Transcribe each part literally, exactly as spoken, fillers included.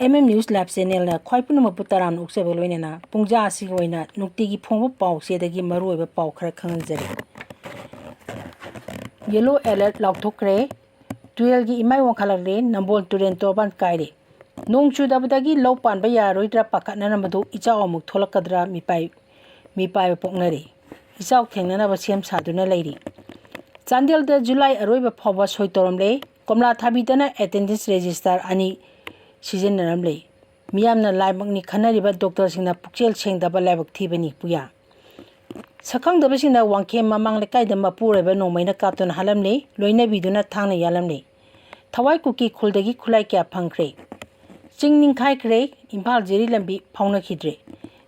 M M News Live Channelꯅ ꯈ꯭ꯋꯥꯏ ꯄꯨꯝꯅꯃꯛꯄꯨ ꯇꯔꯥꯝꯅ ꯑꯣꯛꯆꯕ ꯂꯣꯏꯅꯅ ꯄꯨꯡꯖꯥ ꯑꯁꯤꯒꯤ ꯑꯣꯏꯅ ꯅꯨꯡꯇꯤꯒꯤ ꯐꯣꯡꯕ ꯄꯥꯎ ꯆꯦꯗꯒꯤ ꯃꯔꯨꯑꯣꯏꯕ ꯄꯥꯎ ꯈꯔ ꯈꯪꯍꯟꯖꯔꯤ꯫ Yellow alert ꯂꯥꯎꯊꯣꯛꯈ꯭ꯔꯦ꯫ ꯇꯨꯔꯦꯜꯒꯤ ꯏꯃꯥꯏ ꯋꯥꯡꯈꯠꯂꯛꯂꯦ꯫ ꯅꯝꯕꯣꯜ ꯇꯨꯔꯦꯜ ꯇꯣꯔꯕꯥꯟ ꯀꯥꯏꯔꯦ꯫ ꯅꯣꯡ ꯆꯨꯗꯕꯗꯒꯤ ꯂꯧ ꯄꯥꯟꯕ ꯌꯥꯔꯣꯏꯗ꯭ꯔꯥ ꯄꯥꯈꯠꯅꯔꯝꯕꯗꯨ ꯏꯆꯥꯎ ꯑꯃꯨꯛ ꯊꯣꯛꯂꯛꯀꯗ꯭ꯔꯥ ꯃꯤꯄꯥꯏ-, ꯃꯤꯄꯥꯏꯕ ꯄꯣꯛꯅꯔꯤ꯫ ꯏꯆꯥꯎ ꯊꯦꯡꯅꯅꯕ ꯁꯦꯝ ꯁꯥꯗꯨꯅ ꯂꯩꯔꯤ꯫ ꯆꯥꯟꯗꯦꯜꯗ ꯖꯨꯂꯥꯏ ꯑꯔꯣꯏꯕ ꯐꯥꯎꯕ ꯁꯣꯏ ꯇꯧꯔꯝꯂꯦ꯫ ꯀꯣꯝꯂꯥ ꯊꯥꯕꯤꯗꯅ attendance register ꯑꯅꯤ ꯁꯤꯖꯤꯟꯅꯔꯝꯂꯦ꯫ ꯃꯤꯌꯥꯝꯅ ꯂꯥꯏꯕꯛꯅꯤ ꯈꯟꯅꯔꯤꯕ ꯗꯣꯛꯇꯔꯁꯤꯡꯅ ꯄꯨꯛꯆꯦꯜ ꯁꯦꯡꯗꯕ ꯂꯥꯏꯕꯛ ꯊꯤꯕꯅꯤ ꯄꯨꯌꯥ꯫ ꯁꯛꯈꯪꯗꯕꯁꯤꯡꯅ ꯋꯥꯡꯈꯦꯝ ꯃꯃꯥꯡ ꯂꯩꯀꯥꯏꯗ ꯃꯄꯨꯔꯣꯏꯕ ꯅꯣꯡꯃꯩꯅ ꯀꯥꯞꯇꯨꯅ ꯍꯥꯠꯂꯝꯂꯦ, ꯂꯣꯏꯅꯕꯤꯗꯨꯅ ꯊꯥꯡꯅ ꯌꯥꯜꯂꯝꯂꯦ꯫ ꯊꯋꯥꯏ ꯀꯨꯀꯤ ꯈꯨꯜꯗꯒꯤ ꯈꯨꯠꯂꯥꯏ ꯀꯌꯥ ꯐꯪꯈ꯭ꯔꯦ꯫ ꯆꯤꯡ ꯅꯤꯡꯈꯥꯏꯈ꯭ꯔꯦ, ꯏꯝꯐꯥꯜ ꯖꯤꯔꯤ ꯂꯝꯕꯤ ꯐꯥꯎꯅꯈꯤꯗ꯭ꯔꯦ꯫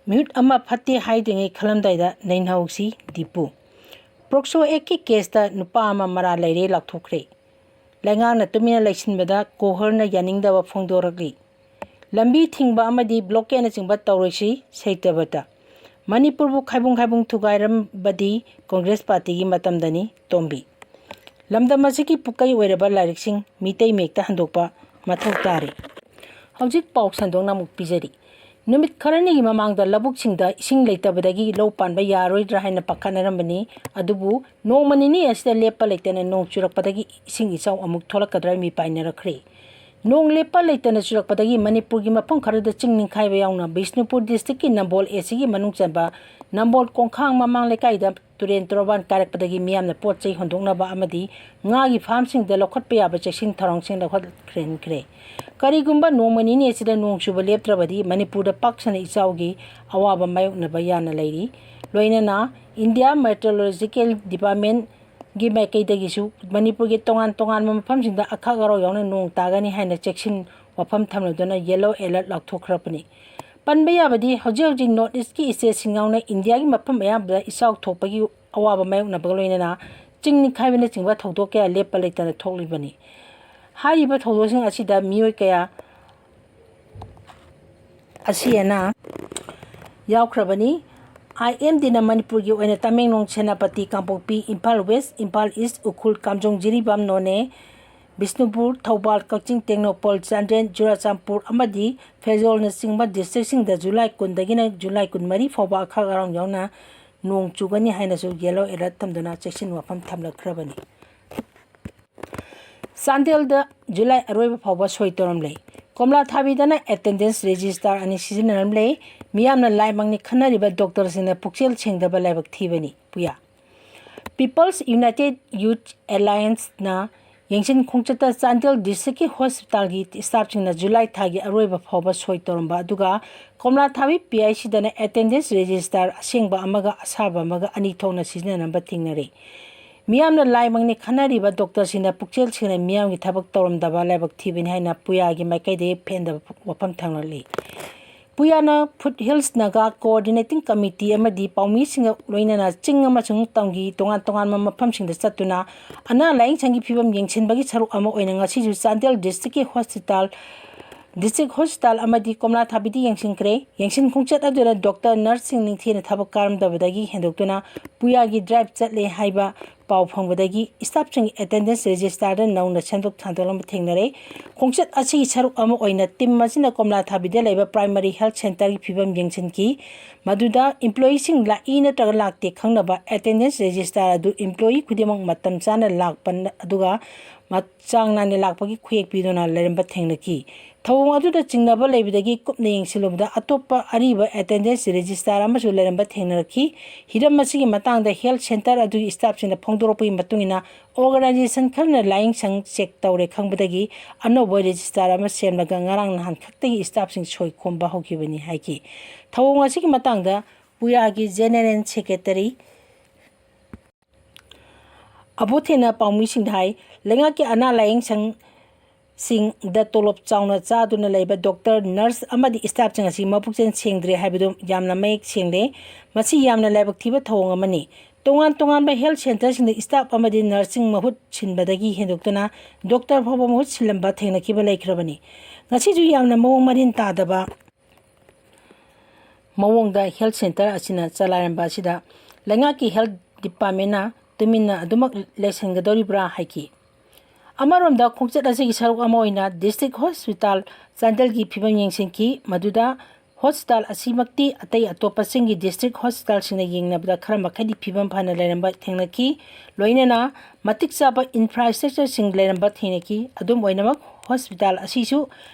ꯃꯤꯍꯨꯠ ꯑꯃ ꯐꯠꯇꯦ ꯍꯥꯏꯗ꯭ꯔꯤꯉꯩ ꯈꯜꯂꯝꯗꯥꯏꯗ ꯅꯩꯅꯍꯧꯁꯤ ꯗꯤꯄꯨ꯫ ꯄꯣꯛꯁꯣ ꯑꯦꯛꯀꯤ ꯀꯦꯁꯇ ꯅꯨꯄꯥ ꯑꯃ ꯃꯔꯥꯜ ꯂꯩꯔꯦ ꯂꯥꯎꯊꯣꯛꯈ꯭ꯔꯦ꯫ ꯂꯩꯉꯥꯛꯅ ꯇꯨꯃꯤꯟꯅ ꯂꯩꯁꯤꯟꯕꯗ ꯀꯣꯍꯔꯅ ꯌꯥꯅꯤꯡꯗꯕ ꯐꯣꯡꯗꯣꯔꯛꯂꯤ꯫ ꯂꯝꯕꯤ ꯊꯤꯡꯕ ꯑꯃꯗꯤ ꯕ꯭ꯂꯣꯀꯦꯠꯅꯆꯤꯡꯕ ꯇꯧꯔꯣꯏꯁꯤ ꯁꯩꯇꯕꯇ꯫ ꯃꯅꯤꯄꯨꯔꯕꯨ ꯈꯥꯏꯕꯨꯡ ꯈꯥꯏꯕꯨꯡ ꯊꯨꯒꯥꯏꯔꯝꯕꯗꯤ ꯀꯣꯡꯒ꯭ꯔꯦꯁ ꯄꯥꯔꯇꯤꯒꯤ ꯃꯇꯝꯗꯅꯤ ꯇꯣꯝꯕꯤ꯫ ꯂꯝꯗꯝ ꯑꯁꯤꯒꯤ ꯄꯨꯀꯩ ꯑꯣꯏꯔꯕ ꯂꯥꯏꯔꯤꯛꯁꯤꯡ ꯃꯤꯇꯩ ꯃꯌꯦꯛꯇ ꯍꯟꯗꯣꯛꯄ ꯃꯊꯧ ꯇꯥꯔꯦ꯫ ꯍꯧꯖꯤꯛ ꯄꯥꯎ ꯁꯟꯗꯣꯛꯅ ꯑꯃꯨꯛ ꯄꯤꯖꯔꯤ꯫ ꯅꯨꯃꯤꯠ ꯈꯔꯅꯤꯒꯤ ꯃꯃꯥꯡꯗ ꯂꯧꯕꯨꯛꯁꯤꯡꯗ ꯏꯁꯤꯡ ꯂꯩꯇꯕꯗꯒꯤ ꯂꯧ ꯄꯥꯟꯕ ꯌꯥꯔꯣꯏꯗ꯭ꯔꯥ ꯍꯥꯏꯅ ꯄꯥꯈꯠꯅꯔꯝꯕꯅꯤ꯫ ꯑꯗꯨꯕꯨ ꯅꯣꯡꯃ ꯅꯤꯅꯤ ꯑꯁꯤꯗ ꯂꯦꯞꯄ ꯂꯩꯇꯅ ꯅꯣꯡ ꯆꯨꯔꯛꯄꯗꯒꯤ ꯏꯁꯤꯡ ꯏꯆꯥꯎ ꯑꯃꯨꯛ ꯊꯣꯛꯂꯛꯀꯗ꯭ꯔꯥ ꯃꯤꯄꯥꯏꯅꯔꯛꯈ꯭ꯔꯦ꯫ ꯅꯣꯡ ꯂꯦꯞꯄ ꯂꯩꯇꯅ ꯆꯨꯔꯛꯄꯗꯒꯤ ꯃꯅꯤꯄꯨꯔꯒꯤ ꯃꯐꯝ ꯈꯔꯗ ꯆꯤꯡ ꯅꯤꯡꯈꯥꯏꯕ ꯌꯥꯎꯅ ꯕꯤꯁꯅꯨꯄꯨꯔ districtꯀꯤ ꯅꯝꯕꯣꯜ ACꯒꯤ ꯃꯅꯨꯡ ꯆꯟꯕ ꯅꯝꯕꯣꯜ ꯀꯣꯡꯈꯥꯡ ꯃꯃꯥꯡ ꯂꯩꯀꯥꯏꯗ ꯇꯨꯔꯦꯟ ꯇꯣꯔꯕꯥꯟ ꯀꯥꯏꯔꯛꯄꯗꯒꯤ ꯃꯤꯌꯥꯝꯅ ꯄꯣꯠ ꯆꯩ ꯍꯣꯟꯗꯣꯛꯅꯕ ꯑꯃꯗꯤ ꯉꯥꯒꯤ farmꯁꯤꯡꯗ ꯂꯧꯈꯠꯄ ꯌꯥꯕ ꯆꯦꯛꯁꯤꯟ ꯊꯧꯔꯥꯡꯁꯤꯡ ꯂꯧꯈꯠꯈ꯭ꯔꯦ꯫ ꯀꯔꯤꯒꯨꯝꯕ ꯅꯣꯡꯃ ꯅꯤꯅꯤ ꯑꯁꯤꯗ ꯅꯣꯡ ꯆꯨꯕ ꯂꯦꯞꯇ꯭ꯔꯕꯗꯤ ꯃꯅꯤꯄꯨꯔꯗ ꯄꯥꯛ ꯁꯟꯅ ꯏꯆꯥꯎꯒꯤ ꯑꯋꯥꯕ ꯃꯥꯌꯣꯛꯅꯕ ꯌꯥꯅ ꯂꯩꯔꯤ꯫ ꯂꯣꯏꯅꯅ India Meteorological Departmentꯒꯤ ꯃꯥꯏꯀꯩꯗꯒꯤꯁꯨ ꯃꯅꯤꯄꯨꯔꯒꯤ ꯇꯣꯉꯥꯟ ꯇꯣꯉꯥꯟꯕ ꯃꯐꯝꯁꯤꯡꯗ ꯑꯈꯥꯛ ꯑꯔꯥꯎ ꯌꯥꯎꯅ ꯅꯣꯡ ꯇꯥꯒꯅꯤ ꯍꯥꯏꯅ ꯆꯦꯛꯁꯤꯟ ꯋꯥꯐꯝ ꯊꯝꯂꯗꯨꯅ yellow alert ꯂꯥꯎꯊꯣꯛꯈ꯭ꯔꯕꯅꯤ꯫ ꯄꯟꯕ ꯌꯥꯕꯗꯤ ꯍꯧꯖꯤꯛ ꯍꯧꯖꯤꯛ North Eastꯀꯤ stateꯁꯤꯡ ꯌꯥꯎꯅ Indiaꯒꯤ ꯃꯐꯝ ꯑꯌꯥꯝꯕꯗ ꯏꯆꯥꯎ ꯊꯣꯛꯄꯒꯤ ꯑꯋꯥꯕ ꯃꯥꯌꯣꯛꯅꯕꯒ ꯂꯣꯏꯅꯅ ꯆꯤꯡ ꯅꯤꯡꯈꯥꯏꯕꯅꯆꯤꯡꯕ ꯊꯧꯗꯣꯛ ꯀꯌꯥ ꯂꯦꯞꯄ ꯂꯩꯇꯅ ꯊꯣꯛꯂꯤꯕꯅꯤ꯫ ꯍꯥꯏꯔꯤꯕ ꯊꯧꯗꯣꯛꯁꯤꯡ ꯑꯁꯤꯗ ꯃꯤꯑꯣꯏ ꯀꯌꯥ ꯑꯁꯤ ꯑꯅꯥ ꯌꯥꯎꯈ꯭ꯔꯕꯅꯤ꯫ IMDꯅ ꯃꯅꯤꯄꯨꯔꯒꯤ ꯑꯣꯏꯅ ꯇꯃꯦꯡꯂꯣꯡ, ꯁꯦꯅꯥꯄꯇꯤ, ꯀꯥꯡꯄꯣꯛꯄꯤ, ꯏꯝꯐꯥꯜ West, ꯏꯝꯐꯥꯜ East, ꯎꯈ꯭ꯔꯨꯜ, ꯀꯥꯝꯖꯣꯡ, ꯖꯤꯔꯤꯕꯥꯝ, ꯅꯣꯅꯦ, ꯕꯤꯁꯅꯨꯄꯨꯔ, ꯊꯧꯕꯥꯜ, ꯀꯛꯆꯤꯡ, ꯇꯦꯡꯅꯧꯄꯜ, ꯆꯥꯟꯗꯦꯜ, ꯆꯨꯔꯥꯆꯥꯟꯄꯨꯔ ꯑꯃꯗꯤ ꯐꯦꯖꯣꯜꯅꯆꯤꯡꯕ districtꯁꯤꯡꯗ July ꯀꯨꯟꯗꯒꯤꯅ July ꯀꯨꯟꯃꯔꯤ ꯐꯥꯎꯕ ꯑꯈꯥꯛ ꯑꯔꯥꯎ ꯌꯥꯎꯅ ꯅꯣꯡ ꯆꯨꯒꯅꯤ ꯍꯥꯏꯅꯁꯨ yellow alert ꯊꯝꯗꯨꯅ ꯆꯦꯛꯁꯤꯟ ꯋꯥꯐꯝ ꯊꯝꯂꯛꯈ꯭ꯔꯕꯅꯤ꯫ ꯆꯥꯟꯗꯦꯜꯗ July ꯑꯔꯣꯏꯕ ꯐꯥꯎꯕ ꯁꯣꯏ ꯇꯧꯔꯝꯂꯦ꯫ ꯀꯣꯝꯂꯥ ꯊꯥꯕꯤꯗꯅ attendance register ꯑꯅꯤ ꯁꯤꯖꯤꯟꯅꯔꯝꯂꯦ꯫ ꯃꯤꯌꯥꯝꯅ ꯂꯥꯏꯃꯪꯅꯤ ꯈꯟꯅꯔꯤꯕ doctorꯁꯤꯡꯅ ꯄꯨꯛꯆꯦꯜ ꯁꯦꯡꯗꯕ ꯂꯥꯏꯕꯛ ꯊꯤꯕꯅꯤ꯫ ꯄꯨꯌꯥ꯫ People's United Youth Allianceꯅ ꯌꯦꯡꯁꯤꯟ ꯈꯣꯡꯆꯠꯇ ꯆꯥꯟꯗꯦꯜ districtꯀꯤ hospitalꯒꯤ staffꯁꯤꯡꯅ July ꯊꯥꯒꯤ ꯑꯔꯣꯏꯕ ꯐꯥꯎꯕ ꯁꯣꯏ ꯇꯧꯔꯝꯕ ꯑꯗꯨꯒ ꯀꯣꯝꯂꯥ ꯊꯥꯕꯤ PICꯗꯅ attendance register ꯑꯁꯦꯡꯕ ꯑꯃꯒ ꯑꯁꯥꯕ ꯑꯃꯒ ꯑꯅꯤ ꯊꯣꯛꯅ ꯁꯤꯖꯤꯟꯅꯔꯝꯕ ꯊꯦꯡꯅꯔꯦ꯫ ꯃꯤꯌꯥꯝꯅ ꯂꯥꯏꯃꯪꯅꯤ ꯈꯟꯅꯔꯤꯕ doctorꯁꯤꯡꯅ ꯄꯨꯛꯆꯦꯜ ꯁꯦꯡꯅ ꯃꯤꯌꯥꯝꯒꯤ ꯊꯕꯛ ꯇꯧꯔꯝꯗꯕ ꯂꯥꯏꯕꯛ ꯊꯤꯕꯅꯤ ꯍꯥꯏꯅ ꯄꯨꯌꯥꯒꯤ ꯃꯥꯏꯀꯩꯗꯒꯤ ꯄꯦꯟꯗꯕ ꯋꯥꯐꯝ ꯊꯝꯂꯛꯂꯤ꯫ ꯄꯨꯌꯥꯅ Foothills Naga Coordinating Committee ꯑꯃꯗꯤ ꯄꯥꯎꯃꯤꯁꯤꯡꯒ ꯂꯣꯏꯅꯅ ꯆꯤꯡ ꯑꯃꯁꯨꯡ ꯇꯝꯒꯤ ꯇꯣꯉꯥꯟ ꯇꯣꯉꯥꯟꯕ ꯃꯐꯝꯁꯤꯡꯗ ꯆꯠꯇꯨꯅ ꯑꯅꯥ ꯂꯥꯌꯦꯡ ꯁꯪꯒꯤ ꯐꯤꯕꯝ ꯌꯦꯡꯁꯤꯟꯕꯒꯤ ꯁꯔꯨꯛ ꯑꯃ ꯑꯣꯏꯅ ꯉꯁꯤꯁꯨ ꯆꯥꯟꯗꯦꯜ districtꯀꯤ hospital, district hospital ꯑꯃꯗꯤ ꯀꯣꯝꯂꯥ ꯊꯥꯕꯤꯗ ꯌꯦꯡꯁꯤꯟꯈ꯭ꯔꯦ꯫ ꯌꯦꯡꯁꯤꯟ ꯈꯣꯡꯆꯠ ꯑꯗꯨꯗ doctor, nurseꯁꯤꯡ ꯅꯤꯡꯊꯤꯅ ꯊꯕꯛ ꯀꯥꯔꯝꯗꯕꯗꯒꯤ ꯍꯦꯟꯗꯣꯛꯇꯨꯅ ꯄꯨꯌꯥꯒꯤ drive ꯆꯠꯂꯦ ꯍꯥꯏꯕ ꯄꯥꯎ ꯐꯪꯕꯗꯒꯤ staffꯁꯤꯡꯒꯤ attendance registerꯗ ꯅꯧꯅ ꯁꯦꯝꯗꯣꯛ ꯁꯥꯗꯣꯛꯂꯝꯕ ꯊꯦꯡꯅꯔꯦ꯫ ꯈꯣꯡꯆꯠ ꯑꯁꯤꯒꯤ ꯁꯔꯨꯛ ꯑꯃ ꯑꯣꯏꯅ team ꯑꯁꯤꯅ ꯀꯣꯝꯂꯥ ꯊꯥꯕꯤꯗ ꯂꯩꯕ primary health centreꯒꯤ ꯐꯤꯕꯝ ꯌꯦꯡꯁꯤꯟꯈꯤ꯫ ꯃꯗꯨꯗ employeeꯁꯤꯡ ꯂꯥꯛꯏ ꯅꯠꯇ꯭ꯔꯒ ꯂꯥꯛꯇꯦ ꯈꯪꯅꯕ attendance register ꯑꯗꯨ employee ꯈꯨꯗꯤꯡꯃꯛ ꯃꯇꯝ ꯆꯥꯅ ꯂꯥꯛꯄ ꯅ-, ꯑꯗꯨꯒ ꯃ-, ꯆꯥꯡ ꯅꯥꯏꯅ ꯂꯥꯛꯄꯒꯤ ꯈꯨꯌꯦꯛ ꯄꯤꯗꯨꯅ ꯂꯩꯔꯝꯕ ꯊꯦꯡꯅꯈꯤ꯫ ꯊꯧꯑꯣꯡ ꯑꯗꯨꯗ ꯆꯤꯡꯅꯕ ꯂꯩꯕꯗꯒꯤ ꯀꯨꯞꯅ ꯌꯦꯡꯁꯤꯜꯂꯨꯕꯗ ꯑꯇꯣꯞꯄ ꯑꯔꯤꯕ attendance register ꯑꯃꯁꯨ ꯂꯩꯔꯝꯕ ꯊꯦꯡꯅꯔꯛꯈꯤ꯫ ꯍꯤꯔꯝ ꯑꯁꯤꯒꯤ ꯃꯇꯥꯡꯗ health centre ꯑꯗꯨꯒꯤ staffꯁꯤꯡꯅ ꯐꯣꯡꯗꯣꯔꯛꯄꯒꯤ ꯃꯇꯨꯡ ꯏꯟꯅ, organization ꯈꯔꯅ ꯂꯥꯌꯦꯡꯁꯪ check ꯇꯧꯔꯦ ꯈꯪꯕꯗꯒꯤ ꯑꯅꯧꯕ register ꯑꯃ ꯁꯦꯝꯂꯒ ꯉꯔꯥꯡ ꯅꯍꯥꯟ ꯈꯛꯇꯒꯤ staffꯁꯤꯡ ꯁꯣꯏ ꯈꯣꯝꯕ ꯍꯧꯈꯤꯕꯅꯤ ꯍꯥꯏꯈꯤ꯫ ꯊꯧꯑꯣꯡ ꯑꯁꯤꯒꯤ ꯃꯇꯥꯡꯗ ꯄꯨꯌꯥꯒꯤ General Secretary ꯑꯕꯣꯊꯦꯅ ꯄꯥꯎꯃꯤꯁꯤꯡꯗ ꯍꯥꯏ, ꯂꯩꯉꯥꯛꯀꯤ ꯑꯅꯥ ꯂꯥꯌꯦꯡꯁꯪꯁꯤꯡꯗ ꯇꯣꯂꯣꯞ ꯆꯥꯎꯅ ꯆꯥꯗꯨꯅ ꯂꯩꯕ doctor, nurse ꯑꯃꯗꯤ staffꯁꯤꯡ ꯑꯁꯤ ꯃꯄꯨꯛꯆꯦꯜ ꯁꯦꯡꯗ꯭ꯔꯦ ꯍꯥꯏꯕꯗꯨ ꯌꯥꯝꯅ ꯃꯌꯦꯛ ꯁꯦꯡꯂꯦ꯫ ꯃꯁꯤ ꯌꯥꯝꯅ ꯂꯥꯏꯕꯛ ꯊꯤꯕ ꯊꯧꯑꯣꯡ ꯑꯃꯅꯤ꯫ ꯇꯣꯉꯥꯟ ꯇꯣꯉꯥꯟꯕ health centreꯁꯤꯡꯗ staff ꯑꯃꯗꯤ nurseꯁꯤꯡ ꯃꯍꯨꯠ ꯁꯤꯟꯕꯗꯒꯤ ꯍꯦꯟꯗꯣꯛꯇꯨꯅ doctor ꯐꯥꯎꯕ ꯃꯍꯨꯠ ꯁꯤꯜꯂꯝꯕ ꯊꯦꯡꯅꯈꯤꯕ ꯂꯩꯈ꯭ꯔꯕꯅꯤ꯫ ꯉꯁꯤꯁꯨ ꯌꯥꯝꯅ ꯃꯑꯣꯡ ꯃꯔꯤꯟ ꯇꯥꯗꯕ ꯃꯑꯣꯡꯗ health centre ꯑꯁꯤꯅ ꯆꯂꯥꯏꯔꯝꯕ ꯑꯁꯤꯗ ꯂꯩꯉꯥꯛꯀꯤ health departmentꯅ ꯇꯨꯃꯤꯟꯅ ꯑꯗꯨꯃꯛ ꯂꯩꯁꯤꯟꯒꯗꯧꯔꯤꯕ꯭ꯔꯥ ꯍꯥꯏꯈꯤ꯫ ꯑꯃꯔꯣꯝꯗ, ꯈꯣꯡꯆꯠ ꯑꯁꯤꯒꯤ ꯁꯔꯨꯛ ꯑꯃ ꯑꯣꯏꯅ ꯗꯤꯁꯇ꯭ꯔꯤꯛ ꯍꯣꯁꯄꯤꯇꯥꯜ ꯆꯥꯟꯗꯦꯜꯒꯤ ꯐꯤꯕꯝ ꯌꯦꯡꯁꯤꯟꯈꯤ꯫ ꯃꯗꯨꯗ ꯍꯣꯁꯄꯤꯇꯥꯜ ꯑꯁꯤꯃꯛꯇꯤ ꯑꯇꯩ ꯑꯇꯣꯞꯄꯁꯤꯡꯒꯤ ꯗꯤꯁꯇ꯭ꯔꯤꯛ ꯍꯣꯁꯄꯤꯇꯥꯜꯁꯤꯡꯅ ꯌꯦꯡꯅꯕꯗ ꯈꯔ ꯃꯈꯩꯗꯤ ꯐꯤꯕꯝ ꯐꯅ ꯂꯩꯔꯝꯕ ꯊꯦꯡꯅꯈꯤ꯫ ꯂꯣꯏꯅꯅ ꯃꯇꯤꯛ ꯆꯥꯕ ꯏꯟꯐ꯭ꯔꯥꯁ꯭ꯇ꯭ꯔꯛꯆꯔꯁꯤꯡ ꯂꯩꯔꯝꯕ ꯊꯦꯡꯅꯈꯤ꯫ ꯑꯗꯨꯝ ꯑꯣꯏꯅꯃꯛ, ꯍꯣꯁꯄꯤꯇꯥꯜ ꯑꯁꯤꯁꯨ